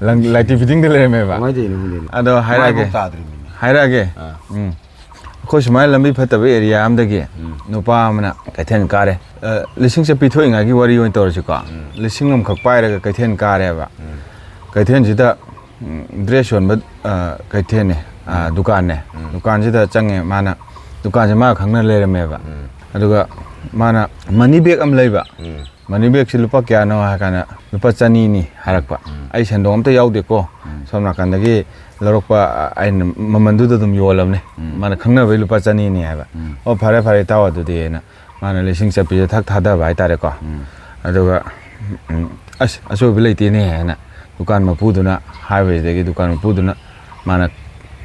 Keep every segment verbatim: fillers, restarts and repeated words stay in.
ꯂꯥꯏꯇꯤ ꯐꯤꯗꯤꯡꯗ ꯂꯩꯔꯝꯃꯦꯕ꯫ ꯀꯃꯥꯏꯅ ꯇꯧꯔꯤꯅꯣ ꯈꯪꯗꯦꯅꯦ꯫ ꯑꯗꯣ ꯍꯥꯏꯔꯛꯑꯒꯦ꯫ ꯃꯥꯏꯐꯥꯎ ꯇꯥꯗ꯭ꯔꯤꯃꯤꯅꯦ꯫ ꯍꯥꯏꯔꯛꯑꯒꯦ꯫ ꯑꯥ꯫ ꯎꯝ꯫ ꯑꯩꯈꯣꯏ ꯁꯨꯃꯥꯏꯅ ꯂꯝꯕꯤ ꯐꯠꯇꯕ ꯑꯦꯔꯤꯌꯥ ꯑꯃꯗꯒꯤ ꯎꯝ꯫ ꯅꯨꯄꯥ ꯑꯃꯅ ꯀꯩꯊꯦꯜ ꯀꯥꯔꯦ꯫ ꯑ, ꯂꯤꯁꯤꯡ ꯆꯠꯄꯤ ꯊꯣꯛꯏꯉꯥꯏꯒꯤ ꯋꯥꯔꯤ ꯑꯣꯏꯅ ꯇꯧꯔꯁꯤꯀꯣ꯫ ꯎꯝ꯫ ꯂꯤꯁꯤꯡ ꯑꯃꯈꯛ ꯄꯥꯏꯔꯒ ꯀꯩꯊꯦꯜ ꯀꯥꯔꯦꯕ꯫ ꯎꯝ꯫ ꯀꯩꯊꯦꯜꯁꯤꯗ, ꯎꯝ, ꯗ꯭ꯔꯦꯁ ꯌꯣꯟꯕ, ꯑ, ꯀꯩꯊꯦꯜꯅꯦ, ꯑ, ꯎꯝ꯫ ꯗꯨꯀꯥꯟꯅꯦ꯫ ꯎꯝ꯫ ꯗꯨꯀꯥꯟꯁꯤꯗ ꯆꯪꯉꯦ ꯃꯥꯅ꯫ ꯗꯨꯀꯥꯟꯁꯦ ꯃꯥꯒ ꯈꯪꯅ ꯂꯩꯔꯝꯃꯦꯕ꯫ ꯎꯝ꯫ ꯑꯗꯨꯒ ꯃꯥꯅ ꯃꯅꯤ ꯕꯦꯒ ꯑꯃ ꯂꯩꯕ꯫ ꯎꯝ꯫ ꯃꯅꯤ ꯕꯦꯒꯁꯤ ꯂꯨꯄꯥ ꯀꯌꯥꯅꯣ ꯍꯥꯏ ꯀꯥꯟꯗ, "ꯂꯨꯄꯥ ꯆꯅꯤꯅꯤ" ꯍꯥꯏꯔꯛꯄ꯫ ꯎꯝ꯫ "ꯑꯩ ꯁꯦꯟꯗꯣꯡ ꯑꯝꯇ ꯌꯥꯎꯗꯦꯀꯣ꯫ ꯎꯝ꯫ ꯁꯣꯝ ꯅꯥꯀꯟꯗꯒꯤ ꯂꯧꯔꯛꯄ, ꯑ, ꯑꯩꯅ ꯃꯃꯟꯗꯨꯗ ꯑꯗꯨꯝ ꯌꯣꯜꯂꯕꯅꯦ꯫ ꯎꯝ꯫ ꯃꯥꯅ ꯈꯪꯅꯕꯩ ꯂꯨꯄꯥ ꯆꯅꯤꯅꯤ" ꯍꯥꯏꯕ꯫ ꯎꯝ꯫ "ꯑꯣ, ꯐꯔꯦ, ꯐꯔꯦ, ꯏꯇꯥꯎ, ꯑꯗꯨꯗꯤꯅ" ꯃꯥꯅ ꯂꯤꯁꯤꯡ ꯆꯠꯄꯤꯁꯦ ꯊꯛ ꯊꯥꯗꯕ ꯍꯥꯏꯇꯥꯔꯦꯀꯣ꯫ ꯎꯝ꯫ ꯑꯗꯨꯒ, ꯎꯝ, "ꯑꯁ, ꯑꯆꯣꯏꯕ ꯂꯩꯇꯦꯅꯦ" ꯍꯥꯏꯅ ꯗꯨꯀꯥꯟ ꯃꯄꯨꯗꯨꯅ ꯍꯥꯏꯕꯁꯤꯗꯒꯤ ꯗꯨꯀꯥꯟ ꯃꯄꯨꯗꯨꯅ ꯃꯥꯅ,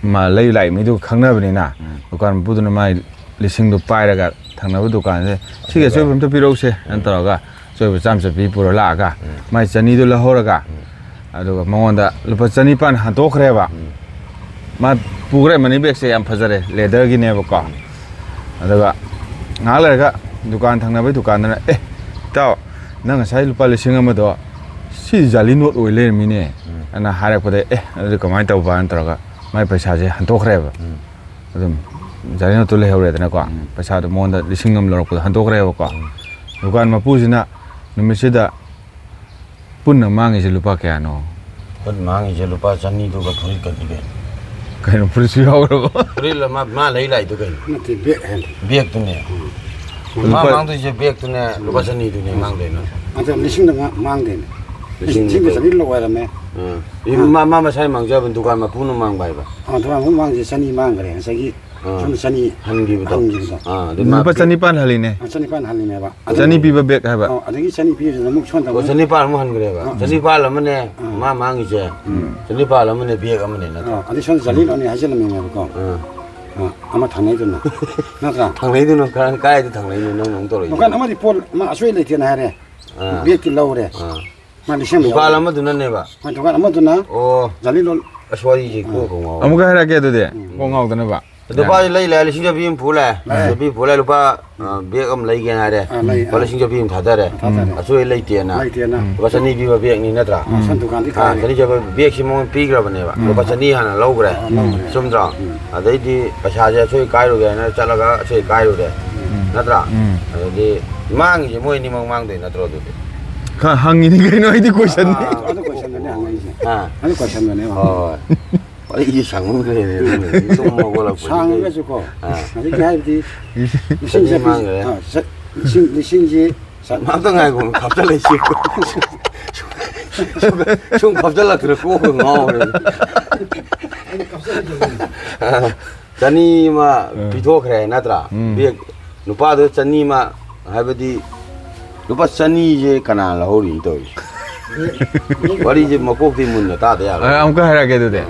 ꯃꯥ ꯂꯩ ꯂꯥꯛꯏ ꯃꯤꯗꯨ ꯈꯪꯅꯕꯅꯤꯅ, ꯎꯝ꯫ ꯗꯨꯀꯥꯟ ꯃꯄꯨꯗꯨꯅ ꯃꯥꯏ ꯂꯤꯁꯤꯡꯗꯨ ꯄꯥꯏꯔꯒ ꯊꯪꯅꯕ ꯗꯨꯀꯥꯟꯁꯦ, "ꯁꯤꯒꯤ ꯑꯗꯨꯒ ꯑꯆꯣꯏꯕ ꯑꯝꯇ ꯄꯤꯔꯛꯎꯁꯦ" ꯍꯥꯏꯅ ꯎꯝ꯫ ꯇꯧꯔꯒ ꯑꯆꯣꯏꯕ ꯆꯥꯝ ꯆꯠꯄꯤ ꯄꯨꯔ ꯂꯥꯛꯑꯒ ꯎꯝ꯫ ꯃꯥꯏ ꯆꯅꯤꯗꯨ ꯂꯧꯍꯧꯔꯒ, ꯎꯝ꯫ ꯑꯗꯨꯒ ꯃꯉꯣꯟꯗ ꯂꯨꯄꯥ ꯆꯅꯤꯄꯥꯟ ꯍꯟꯇꯣꯛꯈ꯭ꯔꯦꯕ꯫ ꯎꯝ꯫ ꯃꯥ ꯄꯨꯈ꯭ꯔꯦ, ꯃꯅꯤ ꯕꯦꯒꯁꯦ ꯌꯥꯝ ꯐꯖꯔꯦ, ꯂꯦꯗꯔꯒꯤꯅꯦꯕꯀꯣ꯫ ꯎꯝ꯫ ꯑꯗꯨꯒ ꯉꯥꯏꯍꯥꯛ ꯂꯩꯔꯒ ꯗꯨꯀꯥꯟ ꯊꯪꯅꯕꯒꯤ ꯗꯨꯀꯥꯟꯗꯨꯅ, "ꯑꯦ, ꯏꯇꯥꯎ, ꯅꯪ ꯉꯁꯥꯏ ꯂꯨꯄꯥ ꯂꯤꯁꯤꯡ ꯑꯃꯗꯣ ꯁꯤ ꯖꯥꯂꯤ ꯅꯣꯠ ꯑꯣꯏ ꯂꯩꯔꯝꯃꯤꯅꯦ" ꯎꯝ꯫ ꯑꯅ ꯍꯥꯏꯔꯛꯄꯗ, "ꯑꯦ, ꯑꯗꯨꯗꯤ ꯀꯃꯥꯏꯅ ꯇꯧꯕꯅ?" ꯇꯧꯔꯒ ꯃꯥꯏ ꯄꯩꯁꯥꯁꯦ ꯍꯟꯇꯣꯛꯈ꯭ꯔꯦꯕ꯫ ꯎꯝ꯫ ꯑꯗꯨꯝ ꯖꯥꯂꯤ ꯅꯣꯠꯇꯨ ꯂꯩꯍꯧꯔꯦꯗꯅꯀꯣ꯫ ꯎꯝ꯫ ꯄꯩꯁꯥꯗꯣ ꯃꯉꯣꯟꯗ ꯂꯤꯁꯤꯡ ꯑꯃ ꯂꯧꯔꯛꯄꯗꯣ ꯍꯟꯇꯣꯛꯈ꯭ꯔꯦꯕꯀꯣ꯫ ꯎꯝ꯫ ꯗꯨꯀꯥꯟ ꯃꯄꯨꯁꯤꯅ ꯅꯨꯃꯤꯠꯁꯤꯗ ꯄꯨꯟꯅ ꯃꯥꯡꯉꯤꯁꯦ ꯂꯨꯄꯥ ꯀꯌꯥꯅꯣ? ꯄꯨꯟꯅ ꯃꯥꯡꯉꯤꯁꯦ ꯂꯨꯄꯥ ꯆꯅꯤꯗꯨꯒ ꯐꯨꯔꯤꯠꯀꯗꯤ ꯀꯩꯅꯣ? ꯀꯩꯅꯣ, ꯐꯨꯔꯤꯠꯁꯨ ꯌꯥꯎꯔꯕꯣ? ꯐꯨꯔꯤꯠ ꯑꯃ ꯃꯥ ꯂꯩ ꯂꯥꯛꯏꯗꯣ ꯀꯩꯅꯣ? ꯅꯠꯇꯦ, ꯕꯦꯒ ꯍꯥꯏꯕꯅꯤ꯫ ꯕꯦꯒꯇꯨꯅꯦ꯫ ꯎꯝ꯫ ꯃꯥ ꯂꯨꯄꯥ ꯃꯥꯡꯗꯣꯏꯁꯦ ꯕꯦꯒꯇꯨꯅꯦ, ꯂꯨꯄꯥ ꯆꯅꯤꯗꯨꯅꯦ ꯃꯥꯡꯗꯣꯏꯅ꯫ ꯑꯗꯣ ꯂꯤꯁꯤꯡꯗ ꯉꯥ-, ꯃꯥꯡꯗꯦꯅꯦ꯫ ꯂꯤꯁꯤꯡ ꯂꯤꯁꯤꯡꯗ ꯆꯅꯤ ꯂꯧ ꯍꯥꯏꯔꯝꯃꯦ꯫ ꯎꯝ꯫ ꯃꯥ, ꯃꯥ ꯃꯁꯥꯏ ꯃꯥꯡꯖꯕꯅꯤ, ꯗꯨꯀꯥꯟ ꯃꯄꯨꯅ ꯃꯥꯡꯕ ꯍꯥꯏꯕ꯫ ꯑꯥ, ꯗꯨꯀꯥꯟ ꯃꯄꯨ ꯃꯥꯡꯁꯦ ꯆꯅꯤ ꯃꯥꯡꯈ꯭ꯔꯦ ꯉꯁꯥꯏꯒꯤ꯫ ꯑꯥ꯫ ꯁꯣꯝꯗ ꯆꯅꯤ ꯍꯟꯈꯤꯕꯗꯣ꯫ ꯍꯟꯈꯤꯕꯗꯣ꯫ ꯑꯥ, ꯑꯗꯨ ꯃꯥ ꯂꯨꯄꯥ ꯄꯤ- ꯆꯅꯤꯄꯥꯟ ꯍꯜꯂꯤꯅꯦ꯫ ꯑꯥ, ꯆꯅꯤꯄꯥꯟ ꯍꯜꯂꯤꯅꯦꯕ꯫ ꯑꯗꯨ ꯆꯅꯤ ꯄꯤꯕ ꯕꯦꯒ ꯍꯥꯏꯕ꯫ ꯑꯥ, ꯑꯗꯒꯤ ꯆꯅꯤ ꯄꯤꯕꯗꯨꯅ ꯑꯃꯨꯛ ꯁꯣꯝꯗ ꯑꯣ, ꯑꯃꯨꯛ ꯆꯅꯤꯄꯥꯟ ꯑꯃꯨꯛ ꯍꯟꯈ꯭ꯔꯦꯕ꯫ ꯑꯥ꯫ ꯆꯅꯤꯄꯥꯟ ꯑꯃꯅꯦ, ꯑꯥ꯫ ꯃꯥ ꯃꯥꯡꯉꯤꯁꯦ꯫ ꯎꯝ꯫ ꯆꯅꯤꯄꯥꯟ ꯑꯃꯅꯦ, ꯕꯦꯒ ꯑꯃꯅꯦ ꯅꯠꯇ꯭ꯔꯣ? ꯑꯥ, ꯑꯗꯩ ꯁꯣꯝꯗ ꯖꯥꯂꯤ ꯅꯣꯠꯅꯤ ꯍꯥꯏꯖꯤꯜꯂꯝꯃꯤꯅꯦꯕꯀꯣ꯫ ꯑꯥ꯫ ꯑꯥ, ꯑꯃ ꯊꯪꯅꯩꯗꯨꯅ꯫ ꯅꯠꯇ꯭ꯔꯥ? ꯊꯪꯅꯩꯗꯨꯅ ꯀꯔꯥꯏ-, ꯀꯥꯏꯗ ꯊꯪꯅꯩꯅꯣ ꯅꯪ ꯑꯃꯨꯛ ꯇꯧꯔꯛꯏꯁꯦ? ꯗꯨꯀꯥꯟ ꯑꯃꯗꯤ ꯄꯣꯠ ꯑꯃ ꯑꯁꯣꯏ ꯂꯩꯇꯦꯅ ꯍꯥꯏꯔꯦ꯫ ꯑꯥ꯫ ꯕꯦꯒꯇꯤ ꯂꯧꯔꯦ꯫ ꯑꯥ꯫ ꯃꯥ ꯂꯤꯁꯤꯡ ꯑꯃ ꯗꯨꯀꯥꯟ ꯌꯥꯎꯔꯦ꯫ ꯑꯃꯗꯨꯅꯅꯦꯕ? ꯍꯣꯏ, ꯗꯨꯀꯥꯟ ꯑꯃꯗꯨꯅ ꯑꯣ꯫ ꯖꯥꯂꯤ ꯂꯣꯟ-, ꯑꯁ, ꯋꯥꯔꯤꯁꯦ ꯀꯣꯛ ꯉꯥꯎ-, ꯑꯃꯨꯛꯀ ꯍꯥꯏꯔꯛꯀꯦ ꯑꯗꯨꯗꯤ, ꯎꯝ꯫ ꯀꯣꯛ ꯉꯥꯎꯗꯅꯕ꯫ ꯅꯨꯄꯥꯁꯤ ꯂꯩ ꯂꯩ, ꯂꯤꯁꯤꯡ ꯆꯥꯝꯃꯔꯤ ꯑꯃ ꯄꯨ ꯂꯥꯛꯑꯦ꯫ ꯂꯩ꯫ ꯆꯥꯝꯃꯔꯤ ꯄꯨ ꯂꯥꯛꯑꯦ, ꯂꯨꯄꯥ, ꯑ, ꯕꯦꯒ ꯑꯃ ꯂꯩꯒꯦꯅ ꯍꯥꯏꯔꯦ꯫ ꯑ, ꯂꯩ, ꯂꯨꯄꯥ ꯑ꯫ ꯂꯤꯁꯤꯡ ꯆꯥꯝꯃꯔꯤ ꯑꯃ ꯊꯥꯗꯔꯦ꯫ ꯊꯥꯗꯔꯦ꯫ ꯑꯆꯣꯏ ꯂꯩꯇꯦꯅ꯫ ꯂꯩꯇꯦꯅ꯫ ꯂꯨꯄꯥ ꯆꯅꯤ ꯄꯤꯕ ꯕꯦꯒꯅꯤ ꯅꯠꯇ꯭ꯔꯥ? ꯑ, ꯁꯟ ꯗꯨꯀꯥꯟꯗꯤ ꯑ, ꯈꯥꯏꯔꯦ꯫ ꯆꯅꯤ ꯆꯥꯝꯃꯔꯤ ꯕꯦꯒꯁꯤ ꯃꯉꯣꯟꯗ ꯄꯤꯈ꯭ꯔꯕꯅꯦꯕ꯫ ꯎꯝ꯫ ꯂꯨꯄꯥ ꯆꯅꯤ ꯍꯥꯟꯅ ꯂꯧꯈ꯭ꯔꯦ꯫ ꯑ, ꯂꯧꯈ꯭ꯔꯦ꯫ ꯆꯨꯝꯗ꯭ꯔꯣ? ꯎꯝ꯫ ꯑꯗꯩꯗꯤ ꯄꯩꯁꯥꯁꯦ ꯑꯆꯣꯏ ꯀꯥꯏꯔꯨꯒꯦ ꯍꯥꯏꯅ ꯆꯠꯂꯒ ꯑꯆꯣꯏ ꯀꯥꯏꯔꯨꯔꯦ꯫ ꯎꯝ꯫ ꯅꯠꯇ꯭ꯔꯥ? ꯎꯝ꯫ ꯑꯗꯩꯗꯤ ꯃꯥꯡꯉꯤꯁꯦ ꯃꯣꯏ ꯑꯅꯤꯃꯛ ꯃꯥꯡꯗꯣꯏ ꯅꯠꯇ꯭ꯔꯣ ꯑꯗꯨꯗꯤ? ꯈ-, ꯍꯪꯉꯤꯅꯤ ꯀꯩꯅꯣ, ꯑꯩꯗꯤ ꯀꯣꯏꯁꯟꯅꯤ꯫ ꯑꯗꯨ ꯀꯣꯏꯁꯟꯗꯨꯅꯦ ꯍꯪꯉꯛꯏꯁꯦ꯫ ꯑꯥ꯫ ꯑꯗꯨ ꯀꯣꯏꯁꯟꯗꯨꯅꯦꯕ꯫ ꯍꯣꯏ꯫ ꯑꯩꯗꯤ ꯁꯪꯉꯨꯗ꯭ꯔꯦꯅꯦ, ꯑꯗꯨꯅꯅꯦ꯫ ꯇꯨꯝ ꯍꯧꯒꯠꯂꯛꯄꯁꯤꯗ꯫ ꯁꯥꯡꯉꯒꯁꯨꯀꯣ꯫ ꯑꯥ꯫ ꯍꯧꯖꯤꯛꯀꯤ ꯍꯥꯏꯕꯗꯤ ꯂꯤꯁꯤꯡ ꯆꯅꯤ ꯆꯠꯄꯤ-, ꯃꯥꯡꯈ꯭ꯔꯦ꯫ ꯑꯥ, ꯆꯠ-, ꯂꯤꯁꯤꯡ, ꯂꯤꯁꯤꯡꯁꯤ ꯆꯠ-, ꯑꯝꯇ ꯉꯥꯏꯈꯣ, ꯈꯞꯆꯜꯂꯛꯏꯁꯤ꯫ ꯁꯨꯝ, ꯁꯨꯝ ꯈꯞꯆꯜꯂꯛꯇ꯭ꯔꯦ, ꯀꯣꯛꯀ ꯉꯥꯎꯔꯦ꯫ ꯑꯥ, ꯆꯅꯤ ꯑꯃ ꯎꯝ꯫ ꯄꯤꯊꯣꯛꯈ꯭ꯔꯦ ꯅꯠꯇ꯭ꯔꯥ? ꯎꯝ꯫ ꯕꯦꯒ ꯅꯨꯄꯥꯗꯨ ꯆꯅꯤ ꯑꯃ, ꯍꯥꯏꯕꯗꯤ ꯂꯨꯄꯥ ꯆꯅꯤꯁꯦ ꯀꯅꯥ ꯂꯧꯍꯧꯔꯤꯅꯣ ꯇꯧꯔꯤꯁꯦ? ꯋꯥꯔꯤꯁꯦ ꯃꯀꯣꯛꯇꯤ ꯃꯨꯟꯅ ꯇꯥꯗ ꯌꯥꯔꯣꯏ꯫ ꯑ, ꯑꯃꯨꯛꯀ ꯍꯥꯏꯔꯛꯑꯒꯦ ꯑꯗꯨꯗꯤ꯫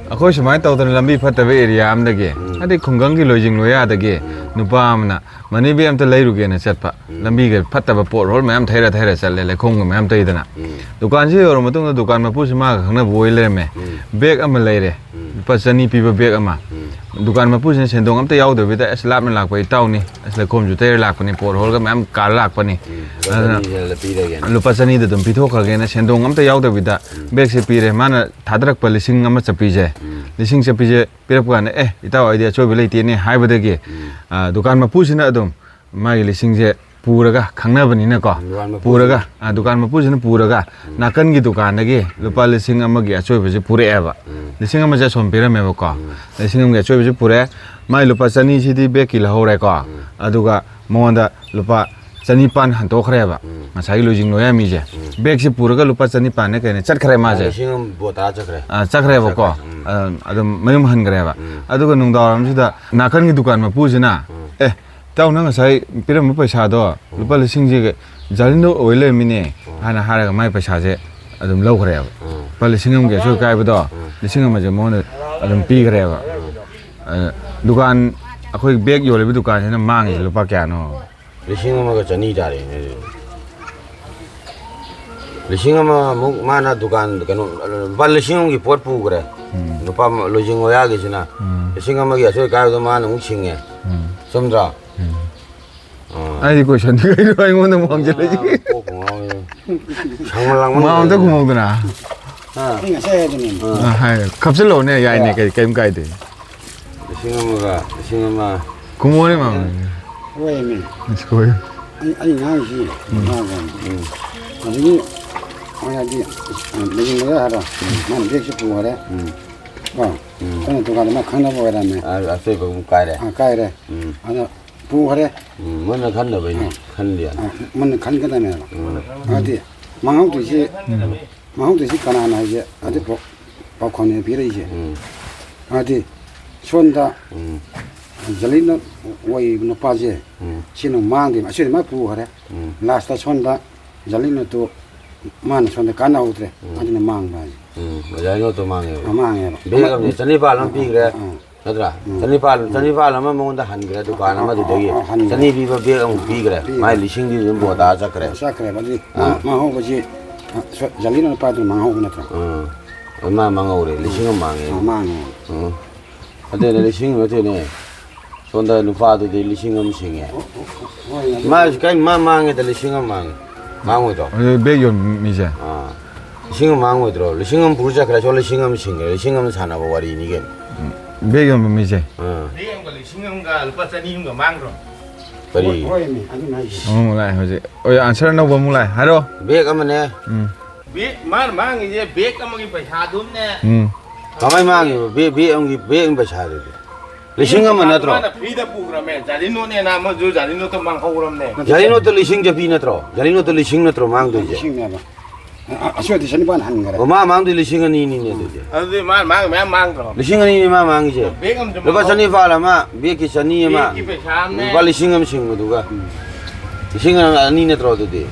ꯑꯩꯈꯣꯏ ꯁꯨꯃꯥꯏꯅ ꯇꯧꯗꯅ ꯂꯝꯕꯤ ꯐꯠꯇꯕ ꯑꯦꯔꯤꯌꯥ ꯑꯃꯗꯒꯤ, ꯎꯝ꯫ ꯑꯗꯩ ꯈꯨꯡꯒꯪꯒꯤ ꯂꯣꯏꯖꯤꯡ ꯂꯣꯌꯥꯗꯒꯤ ꯎꯝ꯫ ꯅꯨꯄꯥ ꯑꯃꯅ ꯃꯅꯤ ꯕꯦꯒ ꯑꯝꯇ ꯂꯩꯔꯨꯒꯦꯅ ꯆꯠꯄ꯫ ꯎꯝ꯫ ꯂꯝꯕꯤꯒ ꯐꯠꯇꯕ ꯄꯣꯠ ꯍꯣꯜ ꯃꯌꯥꯝ ꯊꯩꯔ ꯊꯩꯔ ꯆꯠꯂꯦ, ꯂꯩꯈꯣꯝꯒ ꯃꯌꯥꯝ ꯇꯩꯗꯅ꯫ ꯎꯝ꯫ ꯗꯨꯀꯥꯟꯁꯤ ꯌꯧꯔ ꯃꯇꯨꯡꯗ ꯗꯨꯀꯥꯟ ꯃꯄꯨꯁꯤ ꯃꯥꯒ ꯈꯪꯅꯕ ꯑꯣꯏ ꯂꯩꯔꯝꯃꯦ꯫ ꯎꯝ꯫ ꯕꯦꯒ ꯑꯃ ꯂꯩꯔꯦ꯫ ꯎꯝ꯫ ꯂꯨꯄꯥ ꯆꯅꯤ ꯄꯤꯕ ꯕꯦꯒ ꯑꯃ꯫ ꯎꯝ꯫ ꯗꯨꯀꯥꯟ ꯃꯄꯨꯁꯤꯅ ꯁꯦꯟꯗꯣꯡ ꯑꯝꯇ ꯌꯥꯎꯗꯕꯤꯗ, "ꯑꯁ, ꯂꯥꯞꯅ ꯂꯥꯛꯄ ꯏꯇꯥꯎꯅꯤ, ꯑꯁ, ꯂꯩꯈꯣꯝꯁꯨ ꯇꯩꯔ ꯂꯥꯛꯄꯅꯤ, ꯄꯣꯠ ꯍꯣꯜꯒ ꯃꯌꯥꯝ ꯀꯥꯔ ꯂꯥꯛꯄꯅꯤ꯫ ꯎꯝ, ꯂꯨꯄꯥ ꯑꯗꯨꯅ ꯆꯅꯤꯁꯦ ꯄꯤꯔꯒꯦꯅ꯫ ꯂꯨꯄꯥ ꯆꯅꯤꯗ ꯑꯗꯨꯝ ꯄꯤꯊꯣꯛꯈ꯭ꯔꯒꯦꯅ ꯁꯦꯟꯗꯣꯡ ꯑꯝꯇ ꯌꯥꯎꯗꯕꯤꯗ ꯎꯝ꯫ ꯕꯦꯒꯁꯦ ꯄꯤꯔꯦ꯫ ꯃꯥꯅ ꯊꯥꯗꯔꯛꯄ ꯂꯤꯁꯤꯡ ꯑꯃ ꯆꯠꯄꯤꯁꯦ, ꯎꯝ꯫ ꯂꯤꯁꯤꯡ ꯆꯠꯄꯤꯁꯦ ꯄꯤꯔꯛꯄ ꯀꯥꯟꯗ, "ꯑꯦ, ꯏꯇꯥꯎ, ꯑꯩꯗꯤ ꯑꯆꯣꯏꯕ ꯂꯩꯇꯦꯅꯦ" ꯍꯥꯏꯕꯗꯒꯤ, ꯎꯝ꯫ ꯑ, ꯗꯨꯀꯥꯟ ꯃꯄꯨꯁꯤꯅ ꯑꯗꯨꯝ ꯃꯥꯒꯤ ꯂꯤꯁꯤꯡꯁꯦ ꯄꯨꯔꯒ, ꯈꯪꯅꯕꯅꯤꯅꯀꯣ, ꯗꯨꯀꯥꯟ ꯃꯄꯨꯁꯤꯅ꯫ ꯄꯨꯔꯒ, ꯑ, ꯗꯨꯀꯥꯟ ꯃꯄꯨꯁꯤꯅ ꯄꯨꯔꯒ, ꯎꯝ꯫ ꯅꯥꯀꯟꯒꯤ ꯗꯨꯀꯥꯟꯗꯒꯤ ꯎꯝ꯫ ꯂꯨꯄꯥ ꯂꯤꯁꯤꯡ ꯑꯃꯒꯤ ꯑꯆꯣꯏꯕꯁꯦ ꯄꯨꯔꯛꯑꯦꯕ꯫ ꯎꯝ꯫ ꯂꯤꯁꯤꯡ ꯑꯃꯁꯦ ꯑꯁꯣꯝ ꯄꯤꯔꯝꯃꯦꯕꯀꯣ꯫ ꯎꯝ꯫ ꯂꯤꯁꯤꯡ ꯑꯃꯒꯤ ꯑꯆꯣꯏꯕꯁꯦ ꯄꯨꯔꯛꯑꯦ꯫ ꯃꯥꯏ ꯂꯨꯄꯥ ꯆꯅꯤꯁꯤꯗꯤ ꯕꯦꯛꯀꯤ ꯂꯧꯍꯧꯔꯦꯀꯣ꯫ ꯎꯝ꯫ ꯑꯗꯨꯒ ꯃꯉꯣꯟꯗ ꯂꯨꯄꯥ ꯆꯅꯤꯄꯥꯟ ꯍꯟꯇꯣꯛꯈ꯭ꯔꯦꯕ꯫ ꯎꯝ꯫ ꯉꯁꯥꯏꯒꯤ ꯂꯣꯏꯖꯤꯡ ꯂꯣꯌꯥ ꯃꯤꯁꯦ꯫ ꯎꯝ꯫ ꯕꯦꯛꯁꯦ ꯄꯨꯔꯒ ꯂꯨꯄꯥ ꯆꯅꯤꯄꯥꯟꯅꯦ ꯀꯩꯅꯦ ꯆꯠꯈ꯭ꯔꯦ ꯃꯥꯁꯦ꯫ ꯂꯤꯁꯤꯡ ꯑꯃ ꯕꯣ ꯇꯔꯥ ꯆꯠꯈ꯭ꯔꯦ꯫ ꯑ, ꯆꯠꯈ꯭ꯔꯦꯕꯀꯣ꯫ ꯆꯠꯈ꯭ꯔꯦ꯫ ꯎꯝ꯫ ꯑ, ꯑꯗꯨꯝ ꯃꯌꯨꯝ ꯍꯟꯈ꯭ꯔꯦꯕ꯫ ꯎꯝ꯫ ꯑꯗꯨꯒ ꯅꯨꯡꯗꯥꯡꯋꯥꯏꯔꯝꯁꯤꯗ ꯅꯥꯀꯟꯒꯤ ꯗꯨꯀꯥꯟ ꯃꯄꯨꯁꯤꯅ, ꯎꯝ꯫ "ꯑꯦ, ꯏꯇꯥꯎ, ꯅꯪ ꯉꯁꯥꯏ ꯄꯤꯔꯝꯕ ꯄꯩꯁꯥꯗꯣ ꯎꯝ꯫ ꯂꯨꯄꯥ ꯂꯤꯁꯤꯡꯁꯦ ꯖꯥꯂꯤꯟꯗꯣ ꯑꯣꯏ ꯂꯩꯔꯝꯃꯤꯅꯦ" ꯎꯝ꯫ ꯍꯥꯏꯅ ꯍꯥꯏꯔꯒ ꯃꯥꯏ ꯄꯩꯁꯥꯁꯦ ꯑꯗꯨꯝ ꯂꯧꯈ꯭ꯔꯦꯕ꯫ ꯎꯝ꯫ ꯂꯨꯄꯥ ꯂꯤꯁꯤꯡ ꯑꯃꯒꯤ ꯑꯁꯣꯏ ꯀꯥꯏꯕꯗꯣ ꯎꯝ꯫ ꯂꯤꯁꯤꯡ ꯑꯃꯁꯦ ꯃꯉꯣꯟꯗ ꯑꯗꯨꯝ ꯄꯤꯈ꯭ꯔꯦꯕ꯫ ꯎꯝ꯫ ꯑ, ꯗꯨꯀꯥꯟ, ꯑꯩꯈꯣꯏ ꯕꯦꯛ ꯌꯣꯜꯂꯤꯕ ꯗꯨꯀꯥꯟꯁꯤꯅ ꯃꯥꯡꯉꯤꯁꯦ ꯂꯨꯄꯥ ꯀꯌꯥꯅꯣ? ꯂꯤꯁꯤꯡ ꯑꯃꯒ ꯆꯅꯤ ꯇꯥꯔꯦꯅꯦ ꯑꯗꯨꯗꯤ꯫ ꯂꯤꯁꯤꯡ ꯑꯃꯃꯨꯛ ꯃꯥꯅ ꯗꯨꯀꯥꯟ, ꯀꯩꯅꯣ, ꯂꯨꯄꯥ ꯂꯤꯁꯤꯡ ꯑꯃꯒꯤ ꯄꯣꯠ ꯄꯨꯈ꯭ꯔꯦ꯫ ꯎꯝ꯫ ꯂꯨꯄꯥ ꯂꯣꯏꯖꯤꯡ ꯂꯣꯌꯥꯒꯤꯁꯤꯅ ꯎꯝ꯫ ꯂꯤꯁꯤꯡ ꯑꯃꯒꯤ ꯑꯁꯣꯏ ꯑꯀꯥꯏꯕꯗꯣ ꯃꯥꯅ ꯑꯃꯨꯛ ꯁꯤꯡꯉꯦ꯫ ꯎꯝ꯫ ꯆꯨꯝꯗ꯭ꯔꯣ? ꯎꯝ꯫ ꯑꯥ꯫ ꯑꯩꯗꯤ ꯀꯣꯏꯁꯟꯗꯤ ꯀꯩꯅꯣ ꯑꯩꯉꯣꯟꯗ ꯑꯃꯨꯛ ꯍꯪꯖꯤꯜꯂꯛꯏ꯫ ꯑꯥ, ꯀꯣꯛꯄꯨ ꯉꯥꯎꯋꯦ꯫ ꯁꯪꯕ ꯂꯥꯡꯃꯟ ꯃꯥ ꯑꯝꯇ ꯈꯨꯝꯍꯧꯗꯅ꯫ ꯑꯥ꯫ ꯑꯩ ꯉꯁꯥꯏ ꯍꯥꯏꯗꯨꯅꯦ꯫ ꯑꯥ꯫ ꯑꯥ, ꯍꯥꯏ꯫ ꯈꯞꯆꯤꯜꯂꯛꯑꯣꯅꯦ, ꯌꯥꯏꯅꯦ, ꯀꯩ-, ꯀꯩꯝ ꯀꯥꯏꯗꯦ꯫ ꯂꯤꯁꯤꯡ ꯑꯃꯒ, ꯂꯤꯁꯤꯡ ꯑꯃ꯫ ꯈꯨꯝꯃꯛꯑꯣꯅꯦ, ꯃꯥ꯫ ꯍꯣꯏꯃꯤ꯫ ꯑꯁ, ꯍꯣꯏ꯫ ꯑꯩ, ꯑꯩ ꯉꯥꯡꯉꯤꯁꯤ ꯎꯝ꯫ ꯉꯥꯡꯉꯣ꯫ ꯎꯝ꯫ ꯑꯗꯒꯤ ꯃꯣꯏ ꯍꯥꯏꯗꯤ, ꯑ, ꯂꯩꯅꯤꯡꯕꯗ ꯍꯥꯏꯔꯣ꯫ ꯎꯝ꯫ ꯃꯥꯅ ꯕꯦꯒꯁꯨ ꯄꯨꯈꯔꯦ꯫ ꯎꯝ꯫ ꯀꯣ? ꯎꯝ꯫ ꯑꯩꯈꯣꯏꯅ ꯗꯨꯀꯥꯟꯗ ꯃꯥ ꯈꯪꯅꯕ ꯑꯣꯏꯔꯝꯃꯦ꯫ ꯑ, ꯑꯆꯣꯏꯕ ꯑꯃꯨꯛ ꯀꯥꯏꯔꯦ꯫ ꯑ, ꯀꯥꯏꯔꯦ꯫ ꯎꯝ꯫ ꯑꯗꯣ ꯄꯨꯈꯔꯦ꯫ ꯎꯝ, ꯃꯣꯏꯅ ꯈꯟꯗꯕꯩꯅꯦ꯫ ꯑ꯫ ꯈꯟꯗꯦ꯫ ꯑ, ꯃꯨꯟꯅ ꯈꯟꯒꯗꯕꯅꯦꯕ꯫ ꯎꯝ꯫ ꯍꯥꯏꯗꯤ ꯃꯥꯡꯍꯧꯗꯣꯏꯁꯤ ꯎꯝ꯫ ꯃꯍꯧꯗꯣꯏꯁꯤ ꯀꯅꯥꯅꯣ ꯍꯥꯏꯁꯦ ꯑꯗꯨ ꯄꯥꯎ-, ꯄꯥꯎꯈꯣꯡꯅꯦ ꯄꯤꯔꯛꯏꯁꯦ꯫ ꯎꯝ꯫ ꯍꯥꯏꯗꯤ ꯁꯣꯝꯗ ꯎꯝ꯫ ꯖꯂꯤꯅ ꯑꯣꯏꯕ ꯅꯨꯄꯥꯁꯦ ꯎꯝ꯫ ꯁꯤꯅ ꯃꯥꯡꯗꯦꯕ, ꯑꯁꯤꯗꯤ ꯃꯥ ꯄꯨꯈ꯭ꯔꯦ꯫ ꯎꯝ꯫ ꯂꯥꯁꯇ ꯁꯣꯝꯗ ꯖꯂꯤꯅꯇꯨ ꯃꯥꯅ ꯁꯣꯝꯗ ꯀꯥꯟꯅꯍꯧꯗ꯭ꯔꯦ, ꯎꯝ꯫ ꯑꯗꯨꯅ ꯃꯥꯡꯕ ꯍꯥꯏꯁꯦ꯫ ꯎꯝ꯫ ꯖꯂꯤꯅꯇꯨ ꯃꯥꯡꯉꯦꯕ꯫ ꯑ, ꯃꯥꯡꯉꯦꯕ꯫ ꯕꯦꯒ ꯑꯃꯅꯦ ꯆꯅꯤꯄꯥꯜ ꯑꯃ ꯄꯤꯈ꯭ꯔꯦ꯫ ꯑ, ꯑ꯫ ꯅꯠꯇ꯭ꯔꯥ? ꯎꯝ꯫ ꯆꯅꯤꯄꯥꯜ, ꯆꯅꯤꯄꯥꯜ ꯑꯃ ꯃꯉꯣꯟꯗ ꯍꯟꯈ꯭ꯔꯦ ꯗꯨꯀꯥꯟ ꯑ, ꯑ, ꯑꯃꯗꯨꯗꯒꯤ꯫ ꯑ, ꯑ, ꯍꯟꯈ꯭ꯔꯦ꯫ ꯆꯅꯤ ꯄꯤꯕ ꯕꯦꯒ ꯑꯃꯨꯛ ꯄꯤꯈ꯭ꯔꯦ꯫ ꯄꯤꯈ꯭ꯔꯦ꯫ ꯃꯥꯏ ꯂꯤꯁꯤꯡꯗꯤ ꯑꯗꯨꯝ ꯕꯣꯇꯥ ꯆꯠꯈ꯭ꯔꯦ꯫ ꯆꯠꯈ꯭ꯔꯦꯕ꯫ ꯑꯗꯨꯗꯤ ꯑꯥ꯫ ꯃꯥꯡꯍꯧꯕꯁꯤ, ꯑ, ꯁꯣ-, ꯖꯂꯤꯅ ꯅꯨꯄꯥꯗꯨꯅ ꯃꯥꯡꯍꯧꯕ ꯅꯠꯇ꯭ꯔꯣ? ꯑꯥ꯫ ꯑꯗꯨ ꯃꯥ ꯃꯥꯡꯍꯧꯔꯦ꯫ ꯂꯤꯁꯤꯡ ꯑꯃ ꯃꯥꯡꯉꯦ꯫ ꯑ, ꯃꯥꯡꯉꯦ꯫ ꯎꯝ꯫ ꯑꯗꯨꯅ ꯂꯤꯁꯤꯡ ꯑꯃ ꯅꯠꯇꯦꯅꯦ꯫ ꯁꯣꯝꯗ ꯅꯨꯄꯥꯗꯨꯗꯤ ꯂꯤꯁꯤꯡ ꯑꯃ ꯁꯤꯡꯉꯦ꯫ ꯍꯣꯏ, ꯑꯗꯨ ꯃꯥ ꯀꯔꯤ ꯃꯥ ꯃꯥꯡꯉꯦꯗ ꯂꯤꯁꯤꯡ ꯑꯃ ꯃꯥꯡꯉꯦ꯫ ꯃꯥꯡꯉꯣꯏꯗ꯭ꯔꯣ? ꯑꯗꯨ ꯕꯦꯒ ꯌꯣꯟꯕ ꯃꯤꯁꯦ? ꯑꯥ꯫ ꯂꯤꯁꯤꯡ ꯑꯃ ꯃꯥꯡꯉꯣꯏꯗ꯭ꯔꯣ? ꯂꯤꯁꯤꯡ ꯑꯃ ꯄꯨꯔ ꯆꯠꯈ꯭ꯔꯦ, ꯁꯣꯝ ꯂꯤꯁꯤꯡ ꯑꯃ ꯁꯤꯡꯈ꯭ꯔꯦ, ꯂꯤꯁꯤꯡ ꯑꯃ ꯁꯥꯟꯅꯕ ꯋꯥꯔꯤꯅꯤ ꯀꯩꯅꯣ꯫ ꯎꯝ, ꯕꯦꯒ ꯌꯣꯟꯕ ꯃꯤꯁꯦ? ꯑꯥ꯫ ꯕꯦꯒ ꯑꯃꯒ ꯂꯤꯁꯤꯡ ꯑꯃꯒ ꯂꯨꯄꯥ ꯆꯅꯤ ꯑꯃꯒ ꯃꯥꯡꯈ꯭ꯔꯣ? ꯀꯔꯤ? ꯍꯣꯏ, ꯍꯣꯏꯅꯦ, ꯑꯗꯨꯅ ꯍꯥꯏꯁꯦ꯫ ꯑꯃꯃꯨꯛ ꯂꯥꯛꯑꯦ ꯍꯧꯖꯤꯛ꯫ ꯍꯣꯏ, ꯑꯟꯁꯔ ꯑꯅꯧꯕ ꯑꯃꯨꯛ ꯂꯥꯛꯑꯦ꯫ ꯍꯥꯏꯔꯣ꯫ ꯕꯦꯒ ꯑꯃꯅꯦ꯫ ꯎꯝ꯫ ꯕꯦꯒ, ꯃꯥꯅ ꯃꯥꯡꯉꯤꯁꯦ ꯕꯦꯒ ꯑꯃꯒꯤ ꯄꯩꯁꯥꯗꯨꯝꯅꯦ꯫ ꯎꯝ꯫ ꯀꯃꯥꯏ ꯃꯥꯡꯉꯤꯕ? ꯕꯦꯒ, ꯕꯦꯒ ꯑꯃꯒꯤ, ꯕꯦꯒ ꯑꯃꯒꯤ ꯄꯩꯁꯥꯗꯨꯗꯤ? ꯂꯤꯁꯤꯡ ꯑꯃ ꯅꯠꯇ꯭ꯔꯣ? ꯃꯥꯅ ꯐ꯭ꯔꯤꯗ ꯄꯨꯈ꯭ꯔꯃꯦ꯫ ꯖꯥꯂꯤꯅꯣꯠꯅꯦꯅ ꯑꯃꯁꯨ ꯖꯥꯂꯤꯅꯣꯠꯇ ꯃꯥꯡꯍꯧꯔꯝꯅꯦ꯫ ꯖꯥꯂꯤꯅꯣꯠꯇ ꯂꯤꯁꯤꯡ ꯆꯠꯄꯤ ꯅꯠꯇ꯭ꯔꯣ? ꯖꯥꯂꯤꯅꯣꯠꯇ ꯂꯤꯁꯤꯡ ꯅꯠꯇ꯭ꯔꯣ ꯃꯥꯡꯗꯣꯏꯁꯦ? ꯂꯤꯁꯤꯡꯅꯦꯕ꯫ ꯑ, ꯑ, ꯑꯁꯣꯏꯗꯤ ꯆꯅꯤꯄꯥꯟ ꯍꯟꯈ꯭ꯔꯦ꯫ ꯑꯣ, ꯃꯥ ꯃꯥꯡꯗꯣꯏ ꯂꯤꯁꯤꯡ ꯑꯅꯤꯅꯤꯅꯦ ꯑꯗꯨꯗꯤ꯫ ꯑꯗꯨꯗꯤ ꯃꯥ ꯃꯥꯡ-, ꯃꯌꯥꯝ ꯃꯥꯡꯗ꯭ꯔꯣ? ꯂꯤꯁꯤꯡ ꯑꯅꯤꯅꯤ ꯃꯥ ꯃꯥꯡꯉꯤꯁꯦ꯫ ꯕꯦꯒ ꯑꯃꯁꯨ ꯂꯨꯄꯥ ꯃꯥꯡꯍꯧ-, ꯆꯅꯤꯄꯥꯜ ꯑꯃ, ꯕꯦꯒꯀꯤ ꯆꯅꯤ ꯑꯃ, ꯕꯦꯒꯀꯤ ꯄꯩꯁꯥ ꯑꯃꯅꯦ꯫ ꯂꯨꯄꯥ ꯂꯤꯁꯤꯡ ꯑꯃ ꯁꯤꯡꯕꯗꯨꯒ꯫ ꯎꯝ꯫ ꯂꯤꯁꯤꯡ ꯑꯅꯤ ꯅꯠꯇ꯭ꯔꯣ ꯑꯗꯨꯗꯤ?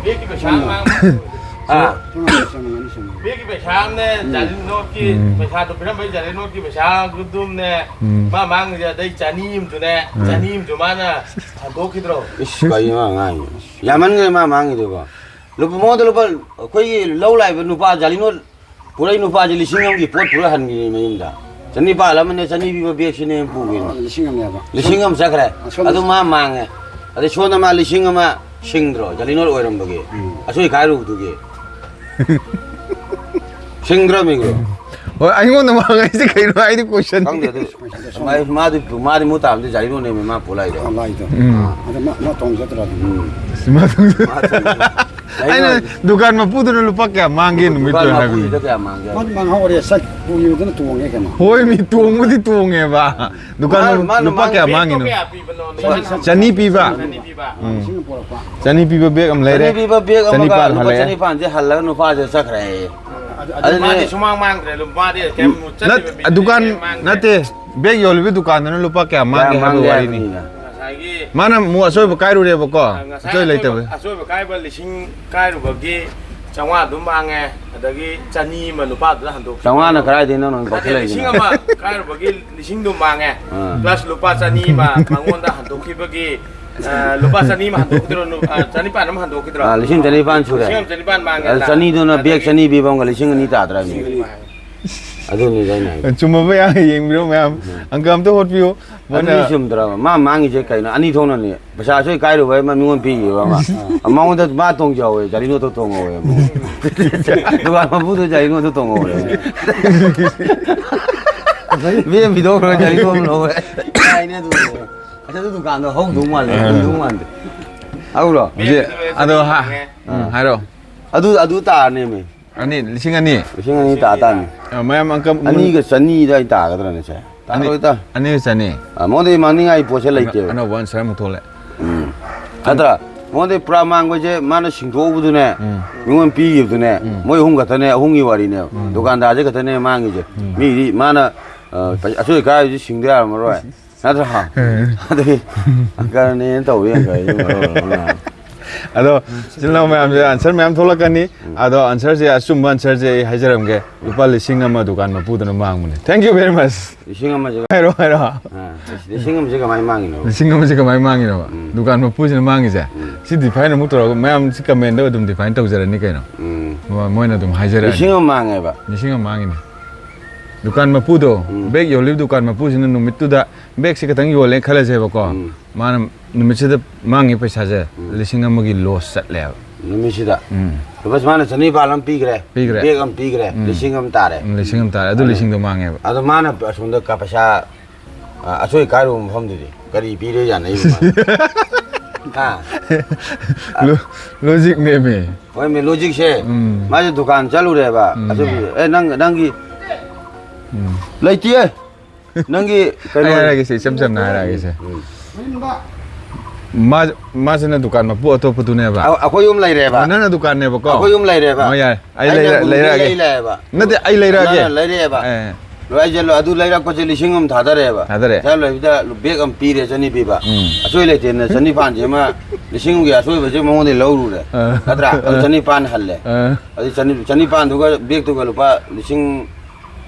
ꯕꯦꯒꯀꯤ ꯄꯩꯁꯥ ꯑꯃ ꯃꯥꯡ-, ꯑꯥ꯫ ꯆꯥꯝꯃꯉꯥ, ꯆꯥꯝꯃꯉꯥ, ꯆꯥꯝꯃꯉꯥ꯫ ꯕꯦꯒꯀꯤ ꯄꯩꯁꯥ ꯑꯃꯅꯦ, ꯎꯝ꯫ ꯖꯥꯂꯤꯅꯣꯠꯀꯤ ꯎꯝ꯫ ꯄꯩꯁꯥꯗꯣ ꯄꯤꯔꯝꯕꯩ ꯖꯥꯂꯤꯅꯣꯠꯀꯤ ꯄꯩꯁꯥꯗꯨꯝꯅꯦ꯫ ꯎꯝ꯫ ꯃꯥ ꯃꯥꯡꯉꯤꯁꯦ ꯑꯗꯩ ꯆꯅꯤ ꯑꯃꯁꯨꯅꯦ, ꯎꯝ꯫ ꯆꯅꯤ ꯑꯃꯁꯨ ꯃꯥꯅ ꯍꯟꯗꯣꯛꯈꯤꯗ꯭ꯔꯣ? ꯏꯁ, ꯀꯩꯅꯣ ꯃꯥ ꯉꯥꯡꯉꯤꯗꯣ? ꯌꯥꯝꯃꯟꯈ꯭ꯔꯦ ꯃꯥ ꯃꯥꯡꯉꯤꯗꯨꯕꯣ꯫ ꯂꯨꯄꯥ, ꯃꯉꯣꯟꯗ ꯂꯨꯄꯥ, ꯑꯩꯈꯣꯏꯒꯤ ꯂꯧ ꯂꯥꯛꯏꯕ ꯅꯨꯄꯥ ꯖꯥꯂꯤꯅꯣꯠ ꯄꯨꯔꯛꯏ ꯅꯨꯄꯥꯁꯦ ꯂꯤꯁꯤꯡ ꯑꯃꯒꯤ ꯄꯣꯠ ꯄꯨꯔꯛ ꯍꯟꯈꯤꯅꯦ ꯃꯌꯨꯝꯗ꯫ ꯆꯅꯤꯄꯥꯜ ꯑꯃꯅꯦ ꯆꯅꯤ ꯄꯤꯕ ꯕꯦꯒꯁꯤꯅꯦ ꯄꯨꯈꯤꯅꯦ꯫ ꯂꯤꯁꯤꯡ ꯑꯃꯅꯦꯕ꯫ ꯂꯤꯁꯤꯡ ꯑꯃ ꯆꯠꯈ꯭ꯔꯦ꯫ ꯑꯁꯣꯝꯗ ꯑꯗꯨ ꯃꯥ ꯃꯥꯡꯉꯦ꯫ ꯑꯗꯩ ꯁꯣꯝꯗ ꯃꯥ ꯂꯤꯁꯤꯡ ꯑꯃ ꯁꯤꯡꯗ꯭ꯔꯣ, ꯖꯂꯤꯅꯣꯠ ꯑꯣꯏꯔꯝꯕꯒꯤ꯫ ꯎꯝ꯫ ꯑꯁꯣꯏ ꯀꯥꯏꯔꯨꯕꯗꯨꯒꯤ꯫ ꯁꯤꯡꯗ꯭ꯔꯣ, ꯃꯤꯒ꯭ꯔꯣ? ꯍꯣꯏ, ꯑꯩꯉꯣꯟꯗ ꯃꯥꯡꯉꯛꯏꯁꯦ ꯀꯩꯅꯣ? ꯑꯩꯗꯤ ꯀꯣꯏꯁꯟ ꯈꯪꯗꯦ ꯑꯗꯨ꯫ ꯃꯥꯏ, ꯃꯥꯗꯤ, ꯃꯥꯗꯤ ꯃꯨ ꯇꯥꯕꯗꯤ ꯖꯂꯤꯅꯣꯠꯅꯦꯃꯤ ꯃꯥ ꯄꯨ ꯂꯥꯛꯏꯗꯣ꯫ ꯑ, ꯂꯥꯛꯏꯗꯣ꯫ ꯎꯝ꯫ ꯑꯗ ꯃꯥ, ꯃꯥ ꯇꯣꯡꯖꯗ꯭ꯔꯣ ꯑꯗꯨꯝ? ꯎꯝ꯫ ꯃꯥ ꯇꯣꯡꯖ-, ꯃꯥ ꯇꯣꯡꯖ-, ꯑꯩꯅ ꯖꯂꯤꯅꯣꯠ ꯗꯨꯀꯥꯟ ꯃꯄꯨꯗꯨꯅ ꯂꯨꯄꯥ ꯀꯌꯥ ꯃꯥꯡꯒꯦ ꯅꯨꯃꯤꯠꯇꯨ ꯗꯨꯀꯥꯟ ꯍꯥꯏꯕꯅꯤ꯫ ꯃꯄꯨꯗꯨꯗ ꯀꯌꯥ ꯃꯥꯡꯒꯦ? ꯃꯥꯗꯤ ꯃꯥꯡꯍꯧꯔꯦ, ꯁꯠ ꯄꯨꯈꯤꯕꯗꯨꯅ ꯇꯣꯡꯉꯦ ꯀꯩꯅꯣ꯫ ꯍꯣꯏ, ꯃꯤ ꯇꯣꯡꯕꯗꯤ ꯇꯣꯡꯉꯦꯕ꯫ ꯗꯨꯀꯥꯟ ꯃꯥ-, ꯃꯥꯅ ꯂꯨꯄꯥ ꯃꯥꯡ-, ꯀꯌꯥ ꯃꯥꯡꯉꯤꯅꯣ? ꯆꯅꯤ ꯄꯤꯕ꯫ ꯆꯅꯤ ꯄꯤꯕ꯫ ꯎꯝ꯫ ꯂꯤꯁꯤꯡ ꯑꯃ ꯄꯨꯔꯛꯄ꯫ ꯆꯅꯤ ꯄꯤꯕ ꯕꯦꯒ ꯑꯃ ꯂꯩꯔꯦ꯫ ꯆꯅꯤ ꯄꯤꯕ ꯕꯦꯒ ꯑꯃꯒ ꯆꯅꯤꯄꯥꯜ ꯂꯨꯄꯥ ꯍꯜꯂꯛꯑꯦ꯫ ꯆꯅꯤꯄꯥꯜꯁꯦ ꯍꯜꯂꯒ ꯅꯨꯄꯥꯁꯦ ꯆꯠꯈ꯭ꯔꯦ꯫ ꯑꯗꯨ, ꯑꯗꯨ ꯑꯗꯨꯅꯦ꯫ ꯃꯥꯗꯤ ꯁꯨꯃꯥꯡ ꯃꯥꯡꯗ꯭ꯔꯦ꯫ ꯑꯗꯨꯝ ꯃꯥꯗꯤ ꯀꯩꯝ ꯅꯠ-, ꯆꯠꯂꯤꯕ ꯃꯤꯗꯨꯗꯤ ꯗꯨꯀꯥꯟ ꯀꯩꯝ ꯃꯥꯡꯗ꯭ꯔꯦ꯫ ꯅꯠꯇꯦ꯫ ꯕꯦꯒ ꯌꯣꯜꯂꯤꯕ ꯗꯨꯀꯥꯟꯗꯨꯅ ꯂꯨꯄꯥ ꯀꯌꯥ ꯃꯥꯡꯒꯦ ꯍꯥꯏꯕ ꯃꯥꯡꯒꯦ ꯋꯥꯔꯤꯅꯤ꯫ ꯍꯥꯏꯕꯅꯤꯅ꯫ ꯉꯁꯥꯏꯒꯤ ꯃꯥꯅ ꯑꯃꯨꯛ ꯑꯁꯣꯏꯕ ꯀꯥꯏꯔꯨꯔꯦꯕꯀꯣ꯫ ꯑ, ꯉꯁꯥꯏ ꯑꯁꯣꯏ ꯑꯁꯣꯏꯕ, ꯂꯩꯇꯕ꯫ ꯑꯁꯣꯏꯕ ꯀꯥꯏꯕ ꯂꯤꯁꯤꯡ ꯀꯥꯏꯔꯨꯕꯒꯤ ꯆꯥꯝꯃꯉꯥ ꯑꯗꯨꯝ ꯃꯥꯡꯉꯦ꯫ ꯑꯗꯒꯤ ꯆꯅꯤ ꯑꯃ ꯅꯨꯄꯥꯗꯨꯗ ꯍꯟꯗꯣꯛꯈꯤ꯫ ꯆꯥꯝꯃꯉꯥꯅ ꯀꯗꯥꯏꯗꯩꯅꯣ ꯅꯪ ꯅꯠꯇꯦ, ꯀꯛꯁꯤꯜꯂꯛꯏꯁꯤꯅ? ꯂꯤꯁꯤꯡ ꯑꯃ ꯀꯥꯏꯔꯨꯕꯒꯤ ꯂꯤꯁꯤꯡꯗꯣ ꯃꯥꯡꯉꯦ꯫ ꯑꯥ꯫ ꯄ꯭ꯂꯁ ꯂꯨꯄꯥ ꯆꯅꯤ ꯑꯃ ꯃꯉꯣꯟꯗ ꯍꯟꯗꯣꯛꯈꯤꯕꯒꯤ, ꯑ, ꯂꯨꯄꯥ ꯆꯅꯤ ꯑꯃ ꯍꯟꯗꯣꯛꯈꯤꯗ꯭ꯔꯣ? ꯅꯨ-, ꯑ, ꯆꯅꯤꯄꯥꯟ ꯑꯃ ꯍꯟꯗꯣꯛꯈꯤꯗ꯭ꯔꯣ? ꯑꯥ, ꯂꯤꯁꯤꯡ ꯆꯅꯤꯄꯥꯟ ꯁꯨꯔꯦ꯫ ꯂꯤꯁꯤꯡ ꯑꯃ ꯆꯅꯤꯄꯥꯟ ꯃꯥꯡꯉꯦ꯫ ꯑꯗ ꯆꯅꯤꯗꯨꯅ ꯕꯦꯒ ꯑꯗꯒꯤ ꯆꯅꯤ ꯄꯤꯕ ꯑꯃꯒ ꯂꯤꯁꯤꯡ ꯑꯅꯤ ꯇꯥꯗ꯭ꯔꯥ ꯃꯤ? ꯂꯤꯁꯤꯡ ꯑꯅꯤ ꯃꯥꯡꯉꯦ꯫ ꯑꯗꯨꯅꯤ ꯑꯩꯅ ꯍꯥꯏꯁꯦ꯫ ꯆꯨꯝꯃꯕ ꯌꯥ-, ꯌꯦꯡꯕꯤꯔꯣ ꯃꯌꯥꯝ꯫ ꯎꯝ꯫ ꯑꯪꯀ ꯑꯝꯇ ꯍꯣꯠꯄꯤꯌꯨ꯫ ꯃꯣꯏꯅ ꯑꯅꯤ ꯆꯨꯝꯗ꯭ꯔꯕ? ꯃꯥ ꯃꯥꯡꯉꯤꯁꯦ ꯀꯩꯅꯣ? ꯑꯅꯤ ꯊꯣꯛꯅꯅꯤ꯫ ꯄꯩꯁꯥ ꯑꯁꯣꯏ ꯀꯥꯏꯔꯨꯕ ꯑꯃ ꯃꯤꯉꯣꯟꯗ ꯄꯤꯈꯤꯕ ꯑꯃ꯫ ꯑꯥ꯫ ꯃꯉꯣꯟꯗ ꯃꯥ ꯇꯣꯡꯖꯍꯧꯋꯦ, ꯖꯥꯂꯤꯅꯣꯠꯇꯣ ꯇꯣꯡꯍꯧꯋꯦ ꯑꯃꯨꯛ꯫ ꯗꯨꯀꯥꯟ ꯃꯄꯨꯗꯣ ꯖꯥꯂꯤꯅꯣꯠꯇꯣ ꯇꯣꯡꯍꯧꯔꯦ꯫ ꯃꯤ ꯑꯃ ꯄꯤꯊꯣꯛꯈ꯭ꯔꯒ ꯖꯥꯂꯤꯅꯣꯠ ꯑꯃ ꯂꯧꯍꯧꯔꯦ꯫ ꯌꯥꯏꯅꯦ ꯑꯗꯨ꯫ ꯑꯁ, ꯑꯗꯨ ꯗꯨꯀꯥꯟꯗꯣ ꯍꯧꯗꯧ ꯃꯥꯜꯂꯦ, ꯑꯥ꯫ ꯍꯧꯗꯧ ꯃꯥꯟꯗꯦ꯫ ꯍꯧꯔꯣ? ꯍꯧꯖꯤꯛ, ꯑꯗꯣ ꯍꯥ-, ꯎꯝ, ꯑꯥ꯫ ꯍꯥꯏꯔꯣ꯫ ꯑꯗꯨ, ꯑꯗꯨ ꯇꯥꯔꯅꯦꯃꯤ꯫ ꯑꯅꯤ, ꯂꯤꯁꯤꯡ ꯑꯅꯤ? ꯂꯤꯁꯤꯡ ꯑꯅꯤ ꯇꯥ ꯇꯥꯔꯅꯤ꯫ ꯑ, ꯃꯌꯥꯝ ꯑꯪꯀ ꯃꯨꯟ-, ꯑꯅꯤꯒ ꯆꯅꯤ ꯑꯗꯨꯋꯥꯏ ꯇꯥꯒꯗ꯭ꯔꯅꯦ ꯁꯦ? ꯑꯅꯤ, ꯇꯥꯔꯣꯏꯗ꯫ ꯑꯅꯤꯒ ꯆꯅꯤ꯫ ꯑ, ꯃꯉꯣꯟꯗꯩ ꯃꯥꯡꯅꯤꯡꯉꯥꯏ ꯄꯣꯠꯁꯦ ꯑꯅ-, ꯂꯩꯇꯦꯕ꯫ ꯑꯅꯧꯕ answer ꯑꯃꯨꯛ ꯊꯣꯛꯂꯛꯑꯦ꯫ ꯎꯝ꯫ ꯅꯠꯇ꯭ꯔꯥ? ꯃꯉꯣꯟꯗꯩ ꯄꯨꯔꯥ ꯃꯥꯡꯕꯁꯦ ꯃꯥꯅ ꯁꯤꯡꯗꯣꯛꯎꯕꯗꯨꯅꯦ, ꯎꯝ꯫ ꯃꯤꯉꯣꯟꯗ ꯄꯤꯈꯤꯕꯗꯨꯅꯦ, ꯎꯝ꯫ ꯃꯣꯏ ꯑꯍꯨꯝ ꯈꯛꯇꯅꯦ, ꯑꯍꯨꯝꯒꯤ ꯋꯥꯔꯤꯅꯦꯕ꯫ ꯎꯝ꯫ ꯗꯨꯀꯥꯟꯗꯥꯔꯁꯦ ꯈꯛꯇꯅꯦ ꯃꯥꯡꯉꯤꯁꯦ꯫ ꯎꯝ꯫ ꯃꯤꯗꯤ ꯃꯥꯅ, ꯑ, ꯑꯆꯣꯏ ꯑꯀꯥꯏꯁꯤ ꯁꯤꯡꯗ ꯌꯥꯔꯝꯃꯔꯣꯏ꯫ ꯅꯠꯇ꯭ꯔꯥ? ꯎꯝ꯫ ꯑꯗꯨꯒꯤ ꯑꯪꯀꯔꯅꯦꯅ ꯇꯧꯕ ꯌꯥꯝ ꯐꯩ꯫ ꯑꯗꯣ, ꯏꯆꯤꯜ ꯏꯅꯥꯎ ꯃꯌꯥꯝꯁꯦ answer ꯃꯌꯥꯝ ꯊꯣꯛꯂꯛꯀꯅꯤ꯫ ꯎꯝ꯫ ꯑꯗꯣ answerꯁꯦ, ꯑꯆꯨꯝꯕ answerꯁꯦ ꯑꯩ ꯍꯥꯏꯖꯔꯝꯒꯦ꯫ ꯂꯨꯄꯥ ꯂꯤꯁꯤꯡ ꯑꯃ ꯗꯨꯀꯥꯟ ꯃꯄꯨꯗꯨꯅ ꯃꯥꯡꯕꯅꯦ꯫ Thank you very much꯫ ꯂꯤꯁꯤꯡ ꯑꯃꯁꯦ ꯍꯥꯏꯔꯣ, ꯍꯥꯏꯔꯣ꯫ ꯑ, ꯂꯤꯁꯤꯡ ꯑꯃꯁꯦ ꯀꯃꯥꯏꯅ ꯃꯥꯡꯉꯤꯅꯣ? ꯂꯤꯁꯤꯡ ꯑꯃꯁꯦ ꯀꯃꯥꯏꯅ ꯃꯥꯡꯉꯤꯅꯣꯕ? ꯎꯝ꯫ ꯗꯨꯀꯥꯟ ꯃꯄꯨꯁꯤꯅ ꯃꯥꯡꯉꯤꯁꯦ? ꯎꯝ꯫ ꯁꯤ define ꯑꯃꯨꯛ ꯇꯧꯔꯒ ꯃꯌꯥꯝ ꯁꯤ commentꯗ ꯑꯗꯨꯝ define ꯇꯧꯖꯔꯅꯤ ꯀꯩꯅꯣ꯫ ꯎꯝ. ꯃꯣꯏ- ꯃꯣꯏꯅ ꯑꯗꯨꯝ ꯍꯥꯏꯖꯔꯛꯑꯅꯤ꯫ ꯂꯤꯁꯤꯡ ꯑꯃ ꯃꯥꯡꯉꯦꯕ. ꯂꯤꯁꯤꯡ ꯑꯃ ꯃꯥꯡꯉꯤꯅꯦ꯫ ꯗꯨꯀꯥꯟ ꯃꯄꯨꯗꯣ, ꯎꯝ. ꯕꯦꯛ ꯌꯣꯜꯂꯤꯕ ꯗꯨꯀꯥꯟ ꯃꯄꯨꯁꯤꯅ ꯅꯨꯃꯤꯠꯇꯨꯗ ꯕꯦꯛꯁꯦ ꯈꯛꯇꯪ ꯌꯣꯜꯂꯦ ꯈꯜꯂꯁꯦꯕꯀꯣ꯫ ꯎꯝ. ꯃꯥꯅ ꯅꯨꯃꯤꯠꯁꯤꯗ ꯃꯥꯡꯉꯤ ꯄꯩꯁꯥꯁꯦ ꯎꯝ. ꯂꯤꯁꯤꯡ ꯑꯃꯒꯤ loss ꯆꯠꯂꯦꯕ꯫ ꯅꯨꯃꯤꯠꯁꯤꯗ. ꯎꯝ. ꯂꯨꯄꯥ ꯁꯨꯃꯥꯏꯅ ꯆꯅꯤꯄꯥꯜ ꯑꯃ ꯄꯤꯈ꯭ꯔꯦ. ꯄꯤꯈ꯭ꯔꯦ. ꯕꯦꯛ ꯑꯃ ꯄꯤꯈ꯭ꯔꯦ. ꯎꯝ. ꯂꯤꯁꯤꯡ ꯑꯃ ꯇꯥꯔꯦ. ꯎꯝ, ꯂꯤꯁꯤꯡ ꯑꯃ ꯇꯥꯔꯦ꯫ ꯑꯗꯨ ꯂꯤꯁꯤꯡꯗꯣ ꯃꯥꯡꯉꯦꯕ꯫ ꯑꯗꯣ ꯃꯥꯅ ꯑꯁꯣꯝꯗ ꯀ- ꯄꯩꯁꯥ, ꯑ, ꯑꯆꯣꯏ ꯀꯥꯏꯔꯨꯕ ꯃꯐꯝꯗꯨꯗꯤ ꯀꯔꯤ ꯄꯤꯔꯦ ꯌꯥꯅꯩꯕ ꯃꯥꯅ? ꯍꯥ? ꯂꯣ- logic ꯅꯦꯃꯤ꯫ ꯍꯣꯏ ꯃꯤ, logicꯁꯦ. ꯎꯝ. ꯃꯥꯁꯦ ꯗꯨꯀꯥꯟ ꯆꯠꯂꯨꯔꯦꯕ. ꯎꯝ. ꯑꯗꯨꯒꯤ, "ꯑꯦ, ꯅꯪ, ꯅꯪꯒꯤ ꯎꯝ. ꯂꯩꯇꯤꯌꯦ꯫ ꯅꯪꯒꯤ ꯑꯩ ꯀꯩꯅꯣ." ꯍꯥꯏꯔꯛꯑꯒꯦꯁꯦ, ꯏꯆꯝ ꯆꯝꯅ ꯍꯥꯏꯔꯛꯑꯒꯦꯁꯦ꯫ ꯎꯝ. ꯃꯥ- ꯃꯥꯁꯤꯅ ꯗꯨꯀꯥꯟ ꯃꯄꯨ ꯑꯇꯣꯞꯄꯗꯨꯅꯦꯕ꯫ ꯑ-, ꯑꯩꯈꯣꯏ ꯌꯨꯝ ꯂꯩꯔꯦꯕ. ꯑꯣ, ꯅꯪꯅ ꯗꯨꯀꯥꯟꯅꯦꯕꯀꯣ? ꯑꯩꯈꯣꯏ ꯌꯨꯝ ꯂꯩꯔꯦꯕ. ꯑꯣ, ꯌꯥꯔꯦ꯫ ꯑꯩ ꯑꯩꯅ ꯂꯩꯔ- ꯒꯨꯂꯤ ꯂꯩꯔꯛꯑꯒꯦ꯫ ꯂꯩ ꯂꯥꯛꯑꯦꯕ. ꯅꯠꯇꯦ, ꯑꯩ ꯂꯩꯔꯛꯑꯒꯦ꯫ ꯅꯪꯅ ꯂꯩꯔꯛꯑꯦꯕ. ꯑꯦ. ꯑꯗꯣ ꯑꯩꯁꯦ ꯂꯣ-, ꯑꯗꯨ ꯂꯩꯔꯛꯄꯁꯦ ꯂꯤꯁꯤꯡ ꯑꯃ ꯊꯥꯗꯔꯛꯑꯦꯕ꯫ ꯊꯥꯗꯔꯛꯑꯦ꯫ ꯄꯩꯁꯥ ꯂꯣꯏꯕꯗ ꯕꯦꯛ ꯑꯃ ꯄꯤꯔꯦ, ꯆꯅꯤ ꯄꯤꯕ. ꯎꯝ. ꯑꯆꯣꯏ ꯂꯩꯇꯦꯅ ꯆꯅꯤꯄꯥꯟꯁꯦ ꯑꯃ, ꯂꯤꯁꯤꯡ ꯑꯃꯒꯤ ꯑꯆꯣꯏꯕꯁꯦ ꯃꯉꯣꯟꯗꯩ ꯂꯧꯔꯨꯔꯦ. ꯑꯥ. ꯅꯠꯇ꯭ꯔꯥ? ꯑꯗꯨ ꯑꯥ. ꯆꯅꯤꯄꯥꯟ ꯍꯜꯂꯦ. ꯑꯥ. ꯑꯗꯨ ꯆꯅꯤ-, ꯆꯅꯤꯄꯥꯟꯗꯨꯒ ꯕꯦꯛꯇꯨꯒ ꯂꯨꯄꯥ ꯂꯤꯁꯤꯡ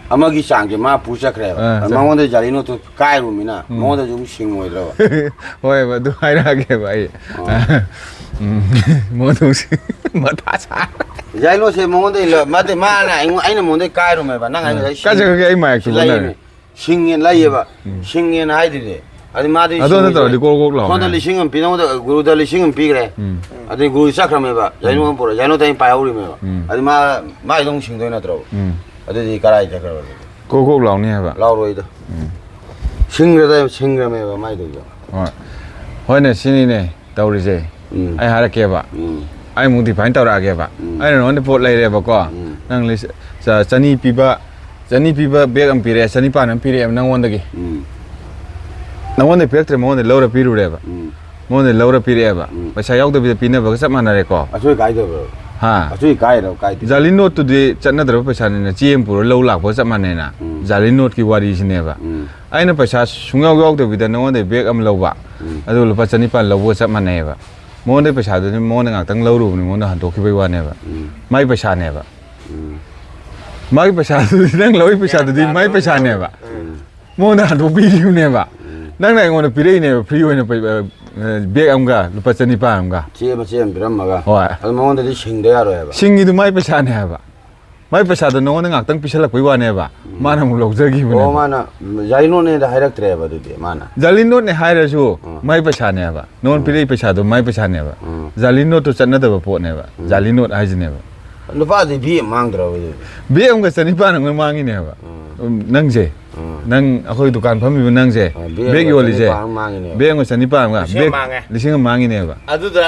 ꯑꯃꯒꯤ ꯆꯥꯡꯁꯦ ꯃꯥ ꯄꯨ ꯆꯠꯈ꯭ꯔꯦꯕ. ꯑꯥ, ꯑꯗꯨ ꯆꯠꯈ꯭ꯔꯦ꯫ ꯃꯉꯣꯟꯗ ꯖꯥꯂꯤ ꯅꯣꯠꯇꯨ ꯀꯥꯏꯔꯨꯃꯤꯅ ꯎꯝ. ꯃꯉꯣꯟꯗꯁꯨ ꯑꯃꯨꯛ ꯁꯤꯡꯉꯣꯏꯗ꯭ꯔꯕ? ꯍꯣꯏꯕ, ꯑꯗꯨ ꯍꯥꯏꯔꯛꯑꯒꯦꯕ ꯑꯩ꯫ ꯑꯣ. ꯎꯝ, ꯃꯉꯣꯟꯗ ꯑꯃꯨꯛ ꯁꯤꯡ-, ꯃꯊꯥ ꯁꯥ- ꯖꯥꯂꯤ ꯅꯣꯠꯁꯦ ꯃꯉꯣꯟꯗꯩ ꯂꯧ-, ꯅꯠꯇꯦ, ꯃꯥꯅ ꯑꯩꯉꯣꯟ-, ꯑꯩꯅ ꯃꯉꯣꯟꯗꯩ ꯀꯥꯏꯔꯨꯃꯦꯕ. ꯅꯪ ꯑꯩꯅ ꯀꯥꯏ ꯆꯠꯈ꯭ꯔꯒꯦ? ꯑꯩ ꯃꯥꯏꯛꯇꯨ ꯂꯩꯌꯦꯃꯤ꯫ ꯎꯅꯔꯦ꯫ ꯁꯤꯡꯉꯦ ꯂꯩꯌꯦꯕ꯫ ꯎꯝ. ꯁꯤꯡꯉꯦꯅ ꯍꯥꯏꯗꯨꯗꯤ꯫ ꯑꯗꯨ ꯃꯥꯗꯤ ꯑꯗꯣ ꯁꯤꯡꯉꯤꯁꯦ ꯅꯠꯇ꯭ꯔꯗꯤ ꯀꯣꯛ ꯀꯣꯛ ꯂꯥꯎꯅꯦ꯫ ꯁꯣꯝꯗ ꯂꯤꯁꯤꯡ ꯑꯃ ꯄꯤ, ꯅꯉꯣꯟꯗ ꯒꯨꯔꯨꯗ ꯂꯤꯁꯤꯡ ꯑꯃ ꯄꯤꯈ꯭ꯔꯦ꯫ ꯎꯝ. ꯑꯗꯩ ꯒꯨꯔꯨ ꯆꯠꯈ꯭ꯔꯃꯦꯕ꯫ ꯖꯥꯂꯤ ꯅꯣꯠ ꯑꯃ ꯄꯨꯔꯛꯑꯦ꯫ ꯖꯥꯂꯤ ꯅꯣꯠꯇ ꯑꯩꯅ ꯄꯥꯏꯍꯧꯔꯤꯃꯦꯕ꯫ ꯎꯝ. ꯑꯗꯨ ꯃꯥ, ꯃꯥꯏꯗꯣ ꯑꯃꯨꯛ ꯁꯤꯡꯗꯣꯏ ꯅꯠꯇ꯭ꯔꯣ? ꯎꯝ. ꯑꯗꯨꯗꯤ ꯀꯔꯥꯏ ꯆꯠꯈ꯭ꯔꯕ ꯑꯗꯨꯗꯤ? ꯀꯣꯛ ꯀꯣꯛ ꯂꯥꯎꯅꯤ ꯍꯥꯏꯕ꯫ ꯂꯥꯎꯔꯣꯏꯗ꯫ ꯎꯝ. ꯁꯤꯡꯈ꯭ꯔꯗ-, ꯁꯤꯡꯈ꯭ꯔꯃꯦꯕ ꯃꯥꯏꯗꯨꯁꯨ꯫ ꯍꯣꯏ꯫ ꯍꯣꯏꯅꯦ, ꯁꯤꯅꯤꯅꯦ ꯇꯧꯔꯤꯁꯦ꯫ ꯎꯝ. ꯑꯩ ꯍꯥꯏꯔꯛꯀꯦꯕ꯫ ꯎꯝ. ꯑꯩ ꯑꯃꯨꯛ define ꯇꯧꯔꯛꯑꯒꯦꯕ꯫ ꯎꯝ. ꯑꯩꯅ ꯅꯉꯣꯟꯗ ꯄꯣꯠ ꯂꯩꯔꯦꯕꯀꯣ꯫ ꯎꯝ. ꯅꯪ ꯂꯤꯁ-, ꯆ-, ꯆꯅꯤ ꯄꯤꯕ, ꯆꯅꯤ ꯄꯤꯕ ꯕꯦꯛ ꯑꯃ ꯄꯤꯔꯛꯑꯦ, ꯆꯅꯤꯄꯥꯟ ꯑꯃ ꯄꯤꯔꯛꯑꯦꯕ ꯅꯉꯣꯟꯗꯒꯤ꯫ ꯎꯝ. ꯅꯉꯣꯟꯗ ꯄꯤꯔꯛꯇ꯭ꯔꯦ, ꯃꯉꯣꯟꯗ ꯂꯧꯔ ꯄꯤꯔꯨꯔꯦꯕ꯫ ꯎꯝ. ꯃꯉꯣꯟꯗ ꯂꯧꯔ ꯄꯤꯔꯛꯑꯦꯕ꯫ ꯎꯝ. ꯄꯩꯁꯥ ꯌꯥꯎꯗꯕꯤꯗ ꯄꯤꯅꯕꯒ ꯆꯞ ꯃꯥꯟꯅꯔꯦꯀꯣ꯫ ꯑꯆꯣꯏ ꯀꯥꯏꯗꯕ꯭ꯔꯣ? ꯍꯥ? ꯑꯆꯣꯏ ꯀꯥꯏꯔꯣ ꯀꯥꯏꯗꯦ? ꯖꯥꯂꯤ ꯅꯣꯠꯇꯨꯗꯤ ꯆꯠꯅꯗ꯭ꯔꯕ ꯄꯩꯁꯥꯅꯤꯅ, ꯆꯦ ꯑꯃ ꯄꯨꯔ ꯂꯧ ꯂꯥꯛꯄꯒ ꯆꯞ ꯃꯥꯟꯅꯩꯅ꯫ ꯎꯝ. ꯖꯥꯂꯤ ꯅꯣꯠꯀꯤ ꯋꯥꯔꯤꯁꯤꯅꯦꯕ꯫ ꯎꯝ. ꯑꯩꯅ ꯄꯩꯁꯥ ꯁꯨꯡꯌꯥꯎ ꯌꯥꯎꯗꯕꯤꯗ ꯅꯉꯣꯟꯗꯩ ꯕꯦꯛ ꯑꯃ ꯂꯧꯕ, ꯎꯝ. ꯑꯗꯨꯒ ꯂꯨꯄꯥ ꯆꯅꯤꯄꯥꯟ ꯂꯧꯕꯒ ꯆꯞ ꯃꯥꯟꯅꯩꯑꯕ꯫ ꯃꯉꯣꯟꯗꯩ ꯄꯩꯁꯥꯗꯨꯗꯤ ꯃꯉꯣꯟꯗ ꯉꯥꯛꯇꯪ ꯂꯧꯔꯨꯕꯅꯤ, ꯃꯉꯣꯟꯗ ꯍꯟꯗꯣꯛꯈꯤꯕꯒꯤ ꯋꯥꯅꯦꯕ꯫ ꯎꯝ. ꯃꯥꯏ ꯄꯩꯁꯥꯅꯦꯕ꯫ ꯎꯝ. ꯃꯥꯒꯤ ꯄꯩꯁꯥꯗꯨꯗꯤ, ꯅꯪ ꯂꯧꯔꯤ ꯄꯩꯁꯥꯗꯨꯗꯤ ꯃꯥꯏ ꯄꯩꯁꯥꯅꯦꯕ꯫ ꯎꯝ. ꯃꯉꯣꯟꯗ ꯍꯟꯗꯣꯛꯄꯤꯈꯤꯕꯅꯦꯕ꯫ ꯎꯝ. ꯅꯪꯅ ꯑꯩꯉꯣꯟꯗ ꯄꯤꯔꯛꯏꯅꯦꯕ, free ꯑꯣꯏꯅ ꯄꯩ-, ꯑ, ꯕꯦꯛ ꯑꯃꯒ ꯂꯨꯄꯥ ꯆꯅꯤꯄꯥꯟ ꯑꯃꯒ꯫ ꯆꯦ ꯃꯆꯦꯠ ꯑꯃ ꯄꯤꯔꯝꯃꯒ꯫ ꯍꯣꯏ꯫ ꯑꯗꯨ ꯃꯉꯣꯟꯗꯗꯤ ꯁꯤꯡꯗ ꯌꯥꯔꯣꯏ ꯍꯥꯏꯕ꯫ ꯁꯤꯡꯒꯤꯗꯨ ꯃꯥꯏ ꯄꯩꯁꯥꯅꯦ ꯍꯥꯏꯕ꯫ ꯃꯥꯏ ꯄꯩꯁꯥꯗꯣ ꯅꯉꯣꯟꯗ ꯉꯥꯛꯇꯪ ꯄꯤꯁꯜꯂꯛꯄꯩ ꯋꯥꯅꯦꯕ꯫ ꯎꯝ꯫ ꯃꯥꯅ ꯑꯃꯨꯛ ꯂꯧꯖꯈꯤꯕꯅꯦꯕ꯫ ꯑꯣ, ꯃꯥꯅ ꯖꯥꯂꯤ ꯅꯣꯠꯅꯦꯗ ꯍꯥꯏꯔꯛꯇ꯭ꯔꯦꯕ ꯑꯗꯨꯗꯤ ꯃꯥꯅ꯫ ꯖꯥꯂꯤ ꯅꯣꯠꯅꯦ ꯍꯥꯏꯔꯁꯨ ꯎꯝ꯫ ꯃꯥꯏ ꯄꯩꯁꯥꯅꯦꯕ꯫ ꯅꯉꯣꯟꯗ ꯎꯝ꯫ ꯄꯤꯔꯛꯏ ꯄꯩꯁꯥꯗꯣ ꯃꯥꯏ ꯄꯩꯁꯥꯅꯦꯕ꯫ ꯎꯝ꯫ ꯖꯥꯂꯤ ꯅꯣꯠꯇꯣ ꯆꯠꯅꯗꯕ ꯄꯣꯠꯅꯦꯕ꯫ ꯎꯝ꯫ ꯖꯥꯂꯤ ꯅꯣꯠ ꯍꯥꯏꯁꯤꯅꯦꯕ꯫ ꯅꯨꯄꯥꯗꯤ ꯚꯤ ꯑꯃ ꯃꯥꯡꯗ꯭ꯔꯕ ꯑꯗꯨꯗꯤ? ꯕꯦꯛ ꯑꯃꯒ ꯆꯅꯤꯄꯥꯟ ꯑꯃꯒ ꯃꯥꯡꯉꯤꯅꯦꯕ꯫ ꯎꯝ꯫ ꯎꯝ, ꯅꯪꯁꯦ꯫ ꯎꯝ꯫ ꯅꯪ ꯑꯩꯈꯣꯏ ꯗꯨꯀꯥꯟ ꯐꯝꯃꯤꯕ ꯅꯪꯁꯦ꯫ ꯑ, ꯕꯦꯛ ꯕꯦꯛ ꯑꯃꯒ ꯌꯣꯜꯂꯤꯁꯦ꯫ ꯆꯅꯤꯄꯥꯟ ꯑꯃ ꯃꯥꯡꯉꯤꯅꯦꯕ꯫ ꯕꯦꯛ ꯑꯃꯒ ꯆꯅꯤꯄꯥꯟ ꯑꯃꯒ ꯂꯤꯁꯤꯡ ꯑꯃ ꯕꯦꯛ ꯃꯥꯡꯉꯦ꯫ ꯂꯤꯁꯤꯡ ꯑꯃ ꯃꯥꯡꯉꯤꯅꯦꯕ꯫ ꯑꯗꯨꯗ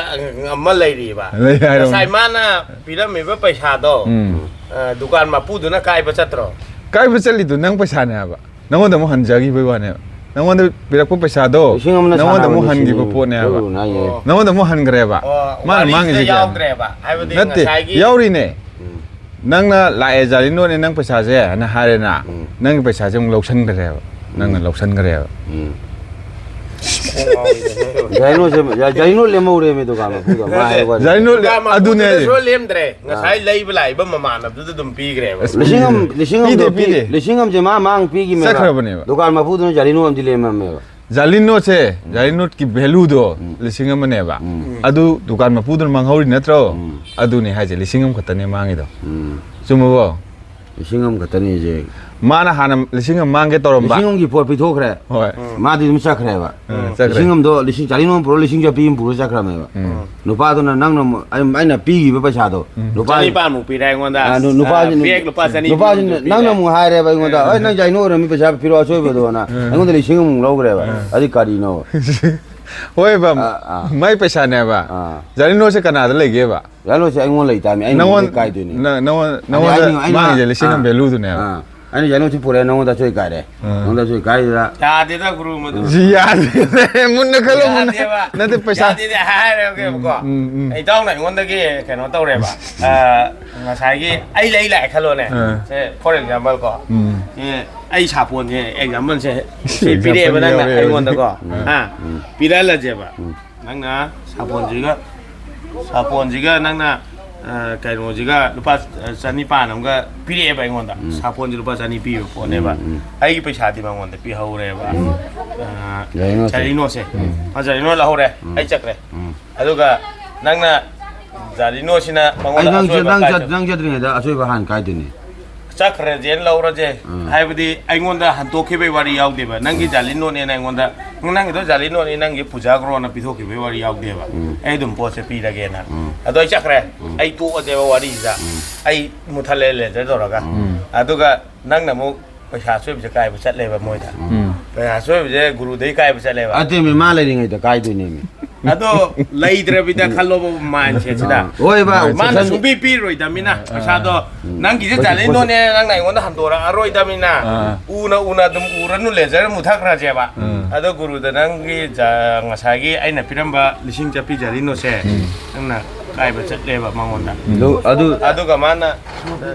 ꯑꯃ ꯂꯩꯔꯤꯕ꯫ ꯂꯩ ꯍꯥꯏꯔꯣ꯫ ꯉꯁꯥꯏ ꯃꯥꯅ ꯄꯤꯔꯝꯃꯤꯕ ꯄꯩꯁꯥꯗꯣ, ꯎꯝ꯫ ꯑ, ꯗꯨꯀꯥꯟ ꯃꯄꯨꯗꯨꯅ ꯀꯥꯏꯕ ꯆꯠꯇ꯭ꯔꯣ? ꯀꯥꯏꯕ ꯆꯠꯂꯤꯗꯨ ꯅꯪ ꯄꯩꯁꯥꯅꯦ ꯍꯥꯏꯕ꯫ ꯅꯪꯉꯣꯟꯗ ꯑꯃꯨꯛ ꯍꯟꯖꯈꯤꯕꯩ ꯋꯥꯅꯦꯕ꯫ ꯅꯪꯉꯣꯟꯗ ꯄꯤꯔꯛꯄ ꯄꯩꯁꯥꯗꯣ ꯂꯤꯁꯤꯡ ꯑꯃꯅ ꯅꯪꯉꯣꯟꯗ ꯁꯥꯟꯅꯕ ꯑꯃꯨꯛ ꯍꯟꯈꯤꯕ ꯂꯤꯁꯤꯡꯅꯤ꯫ ꯄꯣꯠꯅꯦ ꯍꯥꯏꯕ꯫ ꯑꯗꯨꯅ ꯍꯥꯏꯁꯦ꯫ ꯑꯣ꯫ ꯅꯪꯉꯣꯟꯗ ꯑꯃꯨꯛ ꯍꯟꯈ꯭ꯔꯦꯕ꯫ ꯑꯣ, ꯃꯥꯅ ꯋꯥꯔꯤꯁꯤꯗ ꯃꯥꯡꯉꯤꯁꯦ ꯀꯌꯥꯅꯣ? ꯌꯥꯎꯗ꯭ꯔꯦꯕ꯫ ꯍꯥꯏꯕꯗꯤ ꯅꯠꯇꯦ, ꯉꯁꯥꯏꯒꯤ ꯌꯥꯎꯔꯤꯅꯦ꯫ ꯎꯝ꯫ ꯅꯪꯅ ꯂꯥꯛꯑꯦ, ꯖꯥꯂꯤ ꯅꯣꯠꯅꯦ ꯅꯪ ꯄꯩꯁꯥꯁꯦ ꯍꯥꯏꯅ ꯍꯥꯏꯔꯦꯅ, ꯎꯝ꯫ ꯅꯪꯒꯤ ꯄꯩꯁꯥꯁꯦ ꯑꯃꯨꯛ ꯂꯧꯁꯟꯈ꯭ꯔꯦꯕ꯫ ꯅꯪꯅ ꯎꯝ꯫ ꯂꯧꯁꯟꯈ꯭ꯔꯦꯕ꯫ ꯎꯝ꯫ ꯖꯥꯂꯤ ꯅꯣꯠꯁꯦ, ꯖꯥ-, ꯖꯥꯂꯤ ꯅꯣꯠ ꯂꯦꯝꯍꯧꯔꯦꯃꯤ ꯗꯨꯀꯥꯟ ꯃꯄꯨꯗ꯫ ꯃꯥ ꯍꯥꯏꯕ ꯋꯥꯅꯤ꯫ ꯖꯥꯂꯤ ꯅꯣꯠ ꯂꯦ-, ꯗꯨꯀꯥꯟ ꯑꯗꯨꯅꯦ ꯃꯄꯨꯗꯨꯗ ꯍꯥꯏꯁꯦ꯫ ꯁꯨ ꯂꯦꯝꯗ꯭ꯔꯦ꯫ ꯉꯁꯥꯏ ꯑꯥ꯫ ꯂꯩꯕ ꯂꯥꯛꯏꯕ ꯃꯃꯥꯟꯅꯕꯗꯨꯗ ꯑꯗꯨꯝ ꯄꯤꯈ꯭ꯔꯦꯕ꯫ ꯑꯁ, ꯂꯤꯁꯤꯡ ꯑꯃ, ꯂꯤꯁꯤꯡ ꯑꯃꯗꯣ ꯄꯤꯗꯦ, ꯄꯤ-, ꯄꯤꯗꯦ꯫ ꯂꯤꯁꯤꯡ ꯑꯃꯁꯦ ꯃꯥ ꯃꯥꯡ ꯄꯤꯈꯤꯃꯦꯕ꯫ ꯆꯠꯈ꯭ꯔꯕꯅꯦꯕ꯫ ꯗꯨꯀꯥꯟ ꯃꯄꯨꯗꯨꯅ ꯖꯥꯂꯤ ꯅꯣꯠ ꯑꯃꯗꯤ ꯂꯦꯝꯃꯝꯃꯦꯕ꯫ ꯖꯥꯂꯤ ꯅꯣꯠꯁꯦ, ꯎꯝ꯫ ꯖꯥꯂꯤ ꯅꯣꯠꯀꯤ ꯚꯦꯂꯨꯗꯣ ꯎꯝ꯫ ꯂꯤꯁꯤꯡ ꯑꯃꯅꯦꯕ꯫ ꯎꯝ꯫ ꯑꯗꯨ ꯗꯨꯀꯥꯟ ꯃꯄꯨꯗꯨꯅ ꯃꯥꯡꯍꯧꯔꯤ ꯅꯠꯇ꯭ꯔꯣ? ꯎꯝ꯫ ꯑꯗꯨꯅꯦ ꯍꯥꯏꯁꯦ, ꯂꯤꯁꯤꯡ ꯑꯃ ꯈꯛꯇꯅꯦ ꯃꯥꯡꯉꯤꯗꯣ꯫ ꯎꯝ꯫ ꯆꯨꯝꯃꯕꯣ? ꯂꯤꯁꯤꯡ ꯑꯃ ꯈꯛꯇꯅꯤ ꯍꯧꯖꯤꯛ꯫ ꯃꯥꯅ ꯍꯥꯟꯅ ꯂꯤꯁꯤꯡ ꯑꯃ ꯃꯥꯡꯒꯦ ꯇꯧꯔꯝꯕ꯫ ꯂꯤꯁꯤꯡ ꯑꯃꯒꯤ ꯄꯣꯠ ꯄꯤꯊꯣꯛꯈ꯭ꯔꯦ꯫ ꯍꯣꯏ꯫ ꯎꯝ꯫ ꯃꯥꯗꯤ ꯑꯗꯨꯝ ꯆꯠꯈ꯭ꯔꯦꯕ꯫ ꯎꯝ, ꯆꯠꯈ꯭ꯔꯦ꯫ ꯂꯤꯁꯤꯡ ꯑꯃꯗꯣ ꯂꯤꯁꯤꯡ, ꯖꯥꯂꯤ ꯅꯣꯠ ꯄꯨꯔ ꯂꯤꯁꯤꯡ ꯆꯠꯄꯤ ꯑꯃ ꯄꯨꯔ ꯆꯠꯈ꯭ꯔꯕꯅꯦꯕ꯫ ꯎꯝ꯫ ꯅꯨꯄꯥꯗꯨꯅ ꯅꯪꯅ ꯑꯃꯨꯛ, ꯑꯩ-, ꯑꯩꯅ ꯄꯤꯈꯤꯕ ꯄꯩꯁꯥꯗꯣ꯫ ꯎꯝ꯫ ꯅꯨꯄꯥ-, ꯆꯅꯤꯄꯥꯟꯃꯨꯛ ꯄꯤꯔꯦ ꯑꯩꯉꯣꯟꯗ꯫ ꯑ, ꯅꯨ-, ꯅꯨꯄꯥꯁꯤ-, ꯑ, ꯕꯦꯛ ꯂꯨꯄꯥ ꯆꯅꯤ ꯅꯨꯄꯥꯁꯤꯅ ꯄꯤꯔꯦ꯫ ꯅꯪꯅ ꯑꯃꯨꯛ ꯍꯥꯏꯔꯦꯕ ꯑꯩꯉꯣꯟꯗ, ꯎꯝ꯫ "ꯑꯩ ꯅꯪ ꯖꯥꯂꯤ ꯅꯣꯠ ꯑꯣꯏꯔꯝꯃꯤ ꯄꯩꯁꯥ ꯄꯤꯔꯛꯑꯣ ꯑꯆꯣꯏꯕꯗꯣꯅ", ꯎꯝ꯫ ꯑꯩꯉꯣꯟꯗ ꯂꯤꯁꯤꯡ ꯑꯃꯃꯨꯛ ꯂꯧꯈ꯭ꯔꯦꯕ꯫ ꯎꯝ꯫ ꯑꯗꯨ ꯀꯔꯤꯅꯣ? ꯍꯣꯏꯕ, ꯑꯥ, ꯑꯥ꯫ ꯃꯥꯏ ꯄꯩꯁꯥꯅꯦꯕ꯫ ꯑꯥ꯫ ꯖꯥꯂꯤ ꯅꯣꯠꯁꯦ ꯀꯅꯥꯗ ꯂꯩꯒꯦꯕ? ꯖꯥꯂꯤ ꯅꯣꯠꯁꯦ ꯑꯩꯉꯣꯟꯗ ꯂꯩꯇꯥꯕꯅꯤ, ꯑꯩ ꯅꯉꯣꯟ-, ꯅꯉꯣꯟꯗ ꯀꯥꯏꯗꯣꯏꯅꯦ? ꯅ-, ꯅꯉꯣꯟ-, ꯑꯩꯅ, ꯅꯉꯣꯟꯗ ꯑꯩꯅ, ꯑꯩꯅ, ꯃꯥꯡꯉꯤꯁꯦ ꯂꯤꯁꯤꯡ ꯑꯃ ꯑꯥ, ꯚꯦꯂꯨꯗꯨꯅꯦꯕ꯫ ꯑꯥ꯫ ꯑꯩꯅ ꯖꯥꯂꯤ ꯅꯣꯠꯁꯦ ꯄꯨꯔꯛꯑꯦ, ꯅꯉꯣꯟꯗ ꯑꯆꯣꯏ ꯀꯥꯏꯔꯦ꯫ ꯑꯥ꯫ ꯅꯉꯣꯟꯗ ꯑꯆꯣꯏ ꯀꯥꯏꯗꯨꯗ ꯌꯥꯗꯦꯗ, ꯒꯨꯔꯨ, ꯃꯗꯨ꯫ ꯁꯤ ꯌꯥꯗꯦ꯫ ꯃꯨꯟꯅ ꯈꯜꯂꯣ, ꯃꯨꯟꯅ꯫ ꯌꯥꯗꯦꯕ꯫ ꯅꯠꯇꯦ, ꯄꯩꯁꯥ꯫ ꯌꯥꯗꯦꯗꯤ ꯍꯥꯏꯔꯦꯕꯀꯣ꯫ ꯎꯝ, ꯎꯝ꯫ ꯏꯇꯥꯎꯅ ꯑꯩꯉꯣꯟꯗꯒꯤ ꯀꯩꯅꯣ ꯇꯧꯔꯦꯕ꯫ ꯑ, ꯉꯁꯥꯏꯒꯤ ꯑꯩ ꯂꯩ ꯂꯥꯛꯑꯦ ꯈꯜꯂꯣꯅꯦ꯫ ꯑꯥ꯫ ꯁꯦ, for example ꯀꯣ꯫ ꯎꯝ꯫ ꯑꯦ, ꯑꯩ ꯁꯥꯄꯣꯟꯁꯦ, example ꯁꯦ, ꯁꯤ example ꯄꯤꯔꯛꯑꯦꯕ ꯅꯪꯅ ꯌꯥꯎꯔꯦ ꯑꯩꯉꯣꯟꯗꯀꯣ꯫ ꯍꯧꯖꯤꯛ꯫ ꯍꯥ? ꯎꯝ꯫ ꯄꯤꯔꯛꯍꯜꯂꯁꯦꯕ꯫ ꯎꯝ꯫ ꯅꯪꯅ ꯁꯥꯄꯣꯟꯁꯤꯒ, ꯁꯥꯄꯣꯟꯁꯤꯒ ꯅꯪꯅ ꯑ, ꯀꯩꯅꯣꯁꯤꯒ ꯂꯨꯄꯥ, ꯑ, ꯆꯅꯤꯄꯥꯟ ꯑꯃꯒ ꯄꯤꯔꯛꯑꯦꯕ ꯑꯩꯉꯣꯟꯗ꯫ ꯎꯝ꯫ ꯁꯥꯄꯣꯟꯁꯦ ꯂꯨꯄꯥ ꯆꯅꯤ ꯄꯤꯕ ꯄꯣꯠꯅꯦꯕ꯫ ꯎꯝ, ꯎꯝ꯫ ꯑꯩꯒꯤ ꯄꯩꯁꯥꯗꯤ ꯃꯉꯣꯟꯗ ꯄꯤꯍꯧꯔꯦꯕ꯫ ꯎꯝ꯫ ꯑ, ꯖꯥꯂꯤ ꯅꯣꯠꯁꯦ꯫ ꯖꯥꯂꯤ ꯅꯣꯠꯁꯦ꯫ ꯎꯝ꯫ ꯃꯥ ꯖꯥꯂꯤ ꯅꯣꯠ ꯂꯧꯍꯧꯔꯦ꯫ ꯎꯝ꯫ ꯑꯩ ꯆꯠꯈ꯭ꯔꯦ꯫ ꯎꯝ꯫ ꯑꯗꯨꯒ ꯅꯪꯅ ꯖꯥꯂꯤ ꯅꯣꯠꯁꯤꯅ ꯑꯩ ꯃꯉꯣꯟꯗ ꯅꯪ ꯆꯠ-, ꯑꯆꯣꯏꯕ ꯅꯪ ꯀꯥꯏ ꯆꯠ-, ꯆꯠ-, ꯅꯪ ꯆꯠꯇ꯭ꯔꯤꯉꯩꯗ ꯑꯆꯣꯏꯕ ꯍꯥꯟꯅ ꯀꯥꯏꯗꯣꯏꯅꯤ꯫ ꯆꯠꯈ꯭ꯔꯁꯦꯅ ꯂꯧꯔꯁꯦ꯫ ꯎꯝ꯫ ꯍꯥꯏꯕꯗꯤ ꯑꯩꯉꯣꯟꯗ ꯍꯟꯇꯣꯛꯈꯤꯕꯒꯤ ꯋꯥꯔꯤ ꯌꯥꯎꯗꯦꯕ꯫ ꯅꯪꯒꯤ ꯖꯥꯂꯤ ꯅꯣꯠꯅꯦꯅ ꯑꯩꯉꯣꯟꯗ, "ꯅꯪꯒꯤꯗꯣ ꯖꯥꯂꯤ ꯅꯣꯠꯅꯤ, ꯅꯪꯒꯤ ꯄꯨꯖꯥꯒ꯭ꯔꯣꯅ" ꯄꯤꯊꯣꯛꯈꯤꯕꯒꯤ ꯋꯥꯔꯤ ꯌꯥꯎꯗꯦꯕ꯫ ꯎꯝ꯫ ꯑꯩ ꯑꯗꯨꯝ ꯄꯣꯠꯁꯦ ꯄꯤꯔꯒꯦꯅ꯫ ꯎꯝ꯫ ꯑꯗꯣ ꯑꯩ ꯆꯠꯈ꯭ꯔꯦ꯫ ꯎꯝ꯫ ꯑꯩ ꯇꯣꯛꯑꯁꯦꯕ ꯋꯥꯔꯤꯁꯤꯗ꯫ ꯎꯝ꯫ ꯑꯩ ꯃꯨꯊꯠꯂꯦ ꯂꯦꯖꯔ ꯇꯧꯔꯒ꯫ ꯎꯝ꯫ ꯑꯗꯨꯒ ꯅꯪꯅ ꯑꯃꯨꯛ ꯄꯩꯁꯥ ꯑꯆꯣꯏꯕꯁꯦ ꯀꯥꯏꯕ ꯆꯠꯂꯦꯕ ꯃꯣꯏꯗ꯫ ꯎꯝ꯫ ꯄꯩꯁꯥ ꯑꯆꯣꯏꯕꯁꯦ ꯒꯨꯔꯨꯗꯩ ꯀꯥꯏꯕ ꯆꯠꯂꯦꯕ꯫ ꯑꯗꯨꯅꯦ, ꯃꯥ ꯂꯩꯔꯤꯉꯩꯗ ꯀꯥꯏꯗꯣꯏꯅꯦꯃꯤ꯫ ꯑꯗꯣ ꯂꯩꯇ꯭ꯔꯕꯤꯗ ꯈꯜꯂꯣꯕ mindsetꯁꯤꯗ꯫ ꯑꯥ, ꯍꯣꯏꯕ꯫ ꯃꯥꯅ ꯁꯨꯡꯄꯤ ꯄꯤꯔꯣꯏꯗꯕꯅꯤꯅ ꯑꯥ꯫ ꯄꯩꯁꯥꯗꯣ꯫ ꯎꯝ꯫ ꯅꯪꯒꯤꯁꯦ ꯖꯥꯂꯤ ꯅꯣꯠꯅꯦ, ꯅꯪꯅ ꯑꯩꯉꯣꯟꯗ ꯍꯟꯗꯣꯔꯛꯑꯔꯣꯏꯗꯕꯅꯤꯅ, ꯑꯥ꯫ ꯎꯅ ꯎꯅ ꯑꯗꯨꯝ ꯎꯔꯅꯨ, ꯂꯦꯖꯔ ꯃꯨꯊꯈ꯭ꯔꯁꯦꯕ꯫ ꯎꯝ꯫ ꯑꯗꯣ ꯒꯨꯔꯨꯗ ꯅꯪꯒꯤ ꯖ-, ꯉꯁꯥꯏꯒꯤ ꯑꯩꯅ ꯄꯤꯔꯝꯕ ꯂꯤꯁꯤꯡ ꯆꯠꯄꯤ ꯖꯥꯂꯤ ꯅꯣꯠꯁꯦ ꯎꯝ꯫ ꯅꯪꯅ ꯀꯥꯏꯕ ꯆꯠꯂꯦꯕ ꯃꯉꯣꯟꯗ꯫ ꯎꯝ꯫ ꯑꯗꯨ, ꯑꯗꯨ ꯑꯗꯨꯒ ꯃꯥꯅ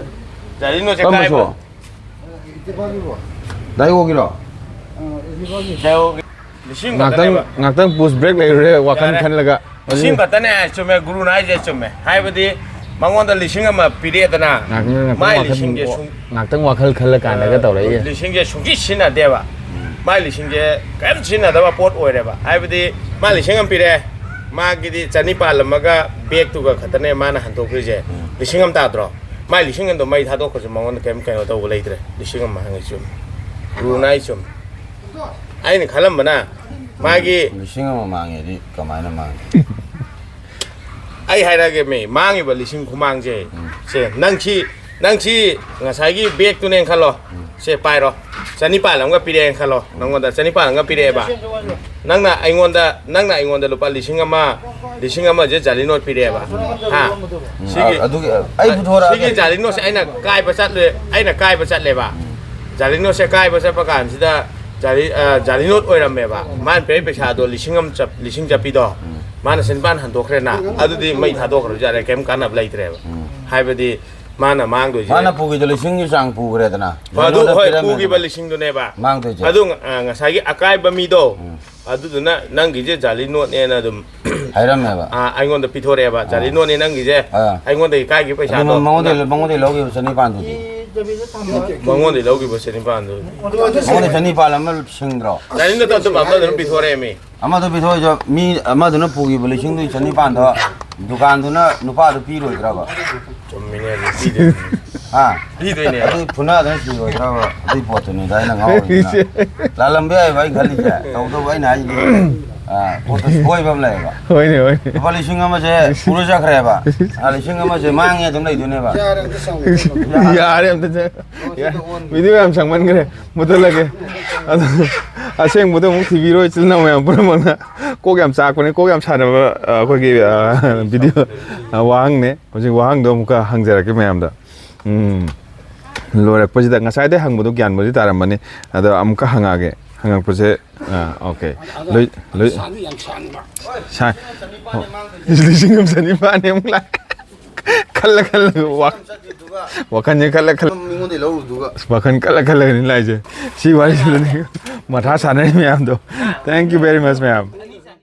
ꯖꯥꯂꯤ ꯅꯣꯠꯁꯦ ꯀꯥꯏꯕ ꯀꯔꯝꯕꯁꯨ? ꯗꯥꯏꯑꯣꯒꯤꯔꯣ? ꯗꯥꯏꯑꯣꯒꯤ ꯂꯤꯁꯤꯡ ꯉꯥꯛꯇꯪ, ꯈꯛꯇꯅꯦꯕ꯫ ꯉꯥꯛꯇꯪ pause break ꯂꯩꯔꯨꯔꯦ, ꯋꯥꯈꯜ ꯌꯥꯔꯦ꯫ ꯈꯜꯂꯒ꯫ ꯂꯤꯁꯤꯡ ꯈꯛꯇꯅꯦ, ꯆꯨꯝꯃꯦ, ꯒꯨꯔꯨꯅ ꯍꯥꯏꯁꯦ ꯆꯨꯝꯃꯦ꯫ ꯍꯥꯏꯕꯗꯤ ꯃꯉꯣꯟꯗ ꯂꯤꯁꯤꯡ ꯑꯃ ꯄꯤꯔꯛꯑꯦꯗꯅ, ꯉꯥꯛꯇꯪ, ꯉꯥꯛꯇꯪ ꯃꯥꯏ ꯋꯥꯈꯜ, ꯂꯤꯁꯤꯡꯁꯦ ꯁꯨꯡ-, ꯉꯥꯛꯇꯪ ꯋꯥꯈꯜ ꯈꯜꯂ ꯀꯥꯟꯗꯒ ꯑ, ꯇꯧꯔꯛꯏꯁꯦ꯫ ꯂꯤꯁꯤꯡꯁꯦ ꯁꯨꯡꯁꯤ ꯁꯤꯖꯤꯟꯅꯗꯦꯕ꯫ ꯎꯝ꯫ ꯃꯥꯏ ꯂꯤꯁꯤꯡꯁꯦ ꯀꯔꯤꯝ ꯁꯤꯖꯤꯟꯅꯗꯕ ꯄꯣꯠ ꯑꯣꯏꯔꯦꯕ꯫ ꯍꯥꯏꯕꯗꯤ ꯃꯥ ꯂꯤꯁꯤꯡ ꯑꯃ ꯄꯤꯔꯛꯑꯦ, ꯃꯥꯒꯤꯗꯤ ꯆꯅꯤꯄꯥꯜ ꯑꯃꯒ ꯕꯦꯛꯇꯨꯒ ꯈꯛꯇꯅꯦ ꯃꯥꯅ ꯍꯟꯗꯣꯛꯈ꯭ꯔꯤꯁꯦ꯫ ꯎꯝ꯫ ꯂꯤꯁꯤꯡ ꯑꯃ ꯇꯥꯗ꯭ꯔꯣ? ꯃꯥꯏ ꯂꯤꯁꯤꯡ ꯑꯃꯗꯣ ꯃꯩ ꯊꯥꯗꯣꯛꯈ꯭ꯔꯁꯨ ꯃꯉꯣꯟꯗ ꯀꯔꯤꯝ ꯀꯩꯅꯣ ꯇꯧꯕ ꯂꯩꯇ꯭ꯔꯦ꯫ ꯂꯤꯁꯤꯡ ꯑꯃ ꯃꯥꯡꯉꯤ ꯆꯨꯝꯃꯤ꯫ ꯒꯨꯔꯨꯅ ꯍꯥꯏ ꯆꯨꯝꯃꯤ꯫ ꯑꯩꯅ ꯈꯜꯂꯝꯕꯅ ꯃꯥꯒꯤ ꯂꯤꯁꯤꯡ ꯑꯃ ꯃꯥꯡꯉꯦꯗꯤ ꯀꯃꯥꯏꯅ ꯃꯥꯡꯉꯤ? ꯑꯩ ꯍꯥꯏꯔꯛꯑꯒꯦ ꯃꯤ, ꯃꯥꯡꯉꯤꯕ ꯂꯤꯁꯤꯡ ꯈꯨꯃꯥꯡꯁꯦ, ꯎꯝ꯫ ꯁꯦ, ꯅꯪ ꯁꯤ, ꯅꯪ ꯁꯤ ꯕꯦꯛꯇꯨꯅꯦꯅ ꯈꯜꯂꯣ꯫ ꯎꯝ꯫ ꯁꯦ, ꯄꯥꯏꯔꯣ꯫ ꯆꯅꯤꯄꯥꯜ ꯑꯃꯒ ꯄꯤꯔꯛꯑꯦꯅ ꯈꯜꯂꯣ꯫ ꯅꯪꯉꯣꯟꯗ ꯆꯅꯤꯄꯥꯜ ꯑꯃꯒ ꯄꯤꯔꯛꯑꯦꯕ꯫ ꯅꯪꯅ ꯑꯩꯉꯣꯟꯗ, ꯅꯪꯅ ꯑꯩꯉꯣꯟꯗ ꯂꯨꯄꯥ ꯂꯤꯁꯤꯡ ꯑꯃ, ꯂꯤꯁꯤꯡ ꯑꯃꯁꯦ ꯖꯥꯂꯤ ꯅꯣꯠ ꯄꯤꯔꯛꯑꯦꯕ꯫ ꯍꯥ? ꯎꯝ, ꯁꯤꯒꯤ, ꯑꯗꯨꯒꯤ, ꯑꯩ ꯄꯨꯊꯣꯔꯛꯑꯒꯦ꯫ ꯁꯤꯒꯤ ꯖꯥꯂꯤ ꯅꯣꯠꯁꯦ ꯑꯩꯅ ꯀꯥꯏꯕ ꯆꯠꯂꯦ, ꯑꯩꯅ ꯀꯥꯏꯕ ꯆꯠꯂꯦꯕ꯫ ꯎꯝ꯫ ꯖꯥꯂꯤ ꯅꯣꯠꯁꯦ ꯀꯥꯏꯕ ꯆꯠꯄ ꯀꯥꯟꯁꯤꯗ ꯖꯥꯂꯤ, ꯑ, ꯖꯥꯂꯤ ꯅꯣꯠ ꯑꯣꯏꯔꯝꯃꯦꯕ꯫ ꯃꯥꯅ ꯄꯤꯔꯛꯏ ꯄꯩꯁꯥꯗꯣ ꯂꯤꯁꯤꯡ ꯑꯃ ꯆꯞ-, ꯂꯤꯁꯤꯡ ꯆꯠꯄꯤꯗꯣ꯫ ꯎꯝ꯫ ꯃꯥꯅ ꯁꯦꯟꯕꯥꯟ ꯍꯟꯗꯣꯛꯈ꯭ꯔꯦꯅ꯫ ꯑꯗꯨꯗꯤ ꯃꯩ ꯊꯥꯗꯣꯛꯈ꯭ꯔꯁꯨ ꯌꯥꯔꯦ, ꯀꯩꯝ ꯀꯥꯟꯅꯕ ꯂꯩꯇ꯭ꯔꯦꯕ꯫ ꯎꯝ꯫ ꯍꯥꯏꯕꯗꯤ ꯃꯥꯅ ꯃꯥꯡꯗꯣꯏꯁꯦ꯫ ꯃꯥꯅ ꯄꯨꯈꯤꯗꯣ ꯂꯤꯁꯤꯡꯒꯤ ꯆꯥꯡ ꯄꯨꯈ꯭ꯔꯦꯗꯅ꯫ ꯍꯣꯏ, ꯑꯗꯨ, ꯖꯥꯂꯤ ꯅꯣꯠꯇ ꯍꯣꯏ, ꯄꯤꯔꯝꯃꯦꯗꯅ꯫ ꯄꯨꯈꯤꯕ ꯂꯤꯁꯤꯡꯗꯨꯅꯦꯕ꯫ ꯃꯥꯡꯗꯣꯏꯁꯦ꯫ ꯑꯗꯨ, ꯑ, ꯉꯁꯥꯏꯒꯤ ꯑꯀꯥꯏꯕ ꯃꯤꯗꯣ, ꯎꯝ꯫ ꯑꯗꯨꯗꯨꯅ ꯅꯪꯒꯤꯁꯦ ꯖꯥꯂꯤ ꯅꯣꯠꯅꯦꯅ ꯑꯗꯨꯝ ꯍꯥꯏꯔꯝꯃꯦꯕ꯫ ꯑꯥ, ꯑꯩꯉꯣꯟꯗ ꯄꯤꯊꯣꯔꯛꯑꯦꯕ, "ꯆꯥꯔꯤꯅꯣꯅꯦ ꯅꯪꯒꯤꯁꯦ, ꯑꯥ꯫ ꯑꯩꯉꯣꯟꯗꯒꯤ ꯀꯥꯏꯒꯤ ꯑꯗꯨ ꯄꯩꯁꯥꯗꯣ?" ꯃꯉꯣꯟꯗꯩ, ꯃꯉꯣꯟꯗꯩ ꯂꯧꯈꯤꯕ ꯆꯅꯤꯄꯥꯟꯗꯨꯗꯤ? ꯃꯉꯣꯟꯗꯩ ꯂꯧꯈꯤꯕ ꯆꯅꯤꯄꯥꯟꯗꯨꯗꯤ꯫ ꯃꯉꯣꯟꯗꯩ ꯆꯅꯤꯄꯥꯟ ꯑꯃ ꯁꯤꯡꯗ꯭ꯔꯣ? ꯆꯥꯔꯤꯅꯣ ꯇꯞ ꯇꯞ ꯑꯃꯗꯨꯅ ꯄꯤꯊꯣꯔꯛꯑꯦꯃꯤ꯫ ꯑꯃꯗꯨ ꯄꯤꯊꯣꯛꯑꯁꯨ, ꯃꯤ ꯑꯃꯗꯨꯅ ꯄꯨꯈꯤꯕ ꯂꯤꯁꯤꯡꯗꯨꯒꯤ ꯆꯅꯤꯄꯥꯟꯗꯣ ꯗꯨꯀꯥꯟꯗꯨꯅ ꯅꯨꯄꯥꯗꯨ ꯄꯤꯔꯣꯏꯗ꯭ꯔꯕ? ꯆꯨꯝꯃꯤꯅꯦ, ꯑꯗꯨ ꯄꯤꯗꯣꯏꯅꯦ꯫ ꯍꯥ? ꯄꯤꯗꯣꯏꯅꯦ꯫ ꯑꯗꯨ ꯐꯨꯅꯗꯅ ꯁꯤꯔꯣꯏꯗ꯭ꯔꯕ? ꯑꯗꯨꯏ ꯄꯣꯠꯇꯨꯅꯤꯗ ꯑꯩꯅ ꯉꯥꯎꯔꯤꯁꯤꯅ꯫ ꯂꯥꯜꯂꯝꯕ ꯌꯥꯏꯕ ꯑꯩꯅ ꯈꯜꯂꯤꯁꯦ꯫ ꯇꯧꯗꯕ ꯑꯩꯅ ꯍꯥꯏꯁꯤꯗꯤ, ꯑꯥ, ꯄꯣꯠꯇꯨ ꯁꯣꯏꯕ ꯑꯃ ꯂꯩꯌꯦꯕ꯫ ꯍꯣꯏꯅꯦ, ꯍꯣꯏꯅꯦ꯫ ꯂꯨꯄꯥ ꯂꯤꯁꯤꯡ ꯑꯃꯁꯦ ꯄꯨꯔ ꯆꯠꯈ꯭ꯔꯦꯕ꯫ ꯑꯥ, ꯂꯤꯁꯤꯡ ꯑꯃꯁꯦ ꯃꯥꯡꯉꯦ ꯑꯗꯨꯝ ꯂꯩꯗꯣꯏꯅꯦꯕ꯫ ꯌꯥꯔꯦ, ꯑꯝꯇ ꯆꯪꯉꯣ꯫ ꯌꯥꯔꯦ, ꯑꯝꯇ ꯆꯪꯉꯣ꯫ ꯌꯥ-, video ꯌꯥꯝ ꯁꯥꯡꯃꯟꯈ꯭ꯔꯦ꯫ ꯃꯨꯊꯠꯂꯒꯦ꯫ ꯑꯗꯣ ꯑꯁꯦꯡꯕꯗꯣ ꯑꯃꯨꯛ ꯊꯤꯕꯤꯔꯣ, ꯏꯆꯤꯜ ꯏꯅꯥꯎ ꯃꯌꯥꯝ ꯄꯨꯝꯅꯃꯛꯅ꯫ ꯀꯣꯛ ꯌꯥꯝ ꯆꯥꯛꯄꯅꯦ, ꯀꯣꯛ ꯌꯥꯝ ꯁꯥꯟꯅꯕ, ꯑ, ꯑꯩꯈꯣꯏꯒꯤ, ꯑ, video, ꯑ, ꯋꯥꯍꯪꯅꯦ꯫ ꯍꯧꯖꯤꯛ ꯋꯥꯍꯪꯗꯣ ꯑꯃꯨꯛꯀ ꯍꯪꯖꯔꯛꯀꯦ ꯃꯌꯥꯝꯗ꯫ ꯎꯝ, ꯂꯣꯏꯔꯛꯄꯁꯤꯗ ꯉꯁꯥꯏꯗꯩ ꯍꯪꯕꯗꯣ ꯒ꯭ꯌꯥꯟꯕꯨꯗꯤ ꯇꯥꯔꯝꯃꯅꯤ꯫ ꯑꯗꯣ ꯑꯃꯨꯛꯀ ꯍꯪꯉꯛꯑꯒꯦ꯫ ꯍꯪꯉꯛꯄꯁꯦ, ꯑ, okay꯫ ꯂꯣꯏ-, ꯂꯣꯏ-, ꯁꯥꯡꯗꯤ ꯌꯥꯝ ꯁꯥꯡꯕ꯫ ꯁꯥ-, ꯂꯤꯁꯤꯡ ꯑꯃ ꯆꯅꯤꯄꯥꯟꯅꯦ ꯑꯃꯨꯛ ꯂꯥꯛ-, ꯈꯜꯂ ꯈꯜꯂꯒ ꯋꯥ-, ꯋꯥꯈꯜꯁꯦ ꯈꯜꯂ ꯈꯜꯂ꯫ ꯃꯤꯉꯣꯟꯗꯩ ꯂꯧꯔꯨꯗꯨꯒ꯫ ꯑꯁ, ꯋꯥꯈꯜ ꯈꯜꯂ ꯈꯜꯂꯒꯅꯤ ꯂꯥꯛꯏꯁꯦ꯫ ꯁꯤ ꯋꯥꯔꯤꯁꯤꯗꯅꯤ ꯃꯊꯥ ꯁꯥꯟꯅꯔꯤ ꯃꯌꯥꯝꯗꯣ꯫ Thank you very much, ꯃꯌꯥꯝ꯫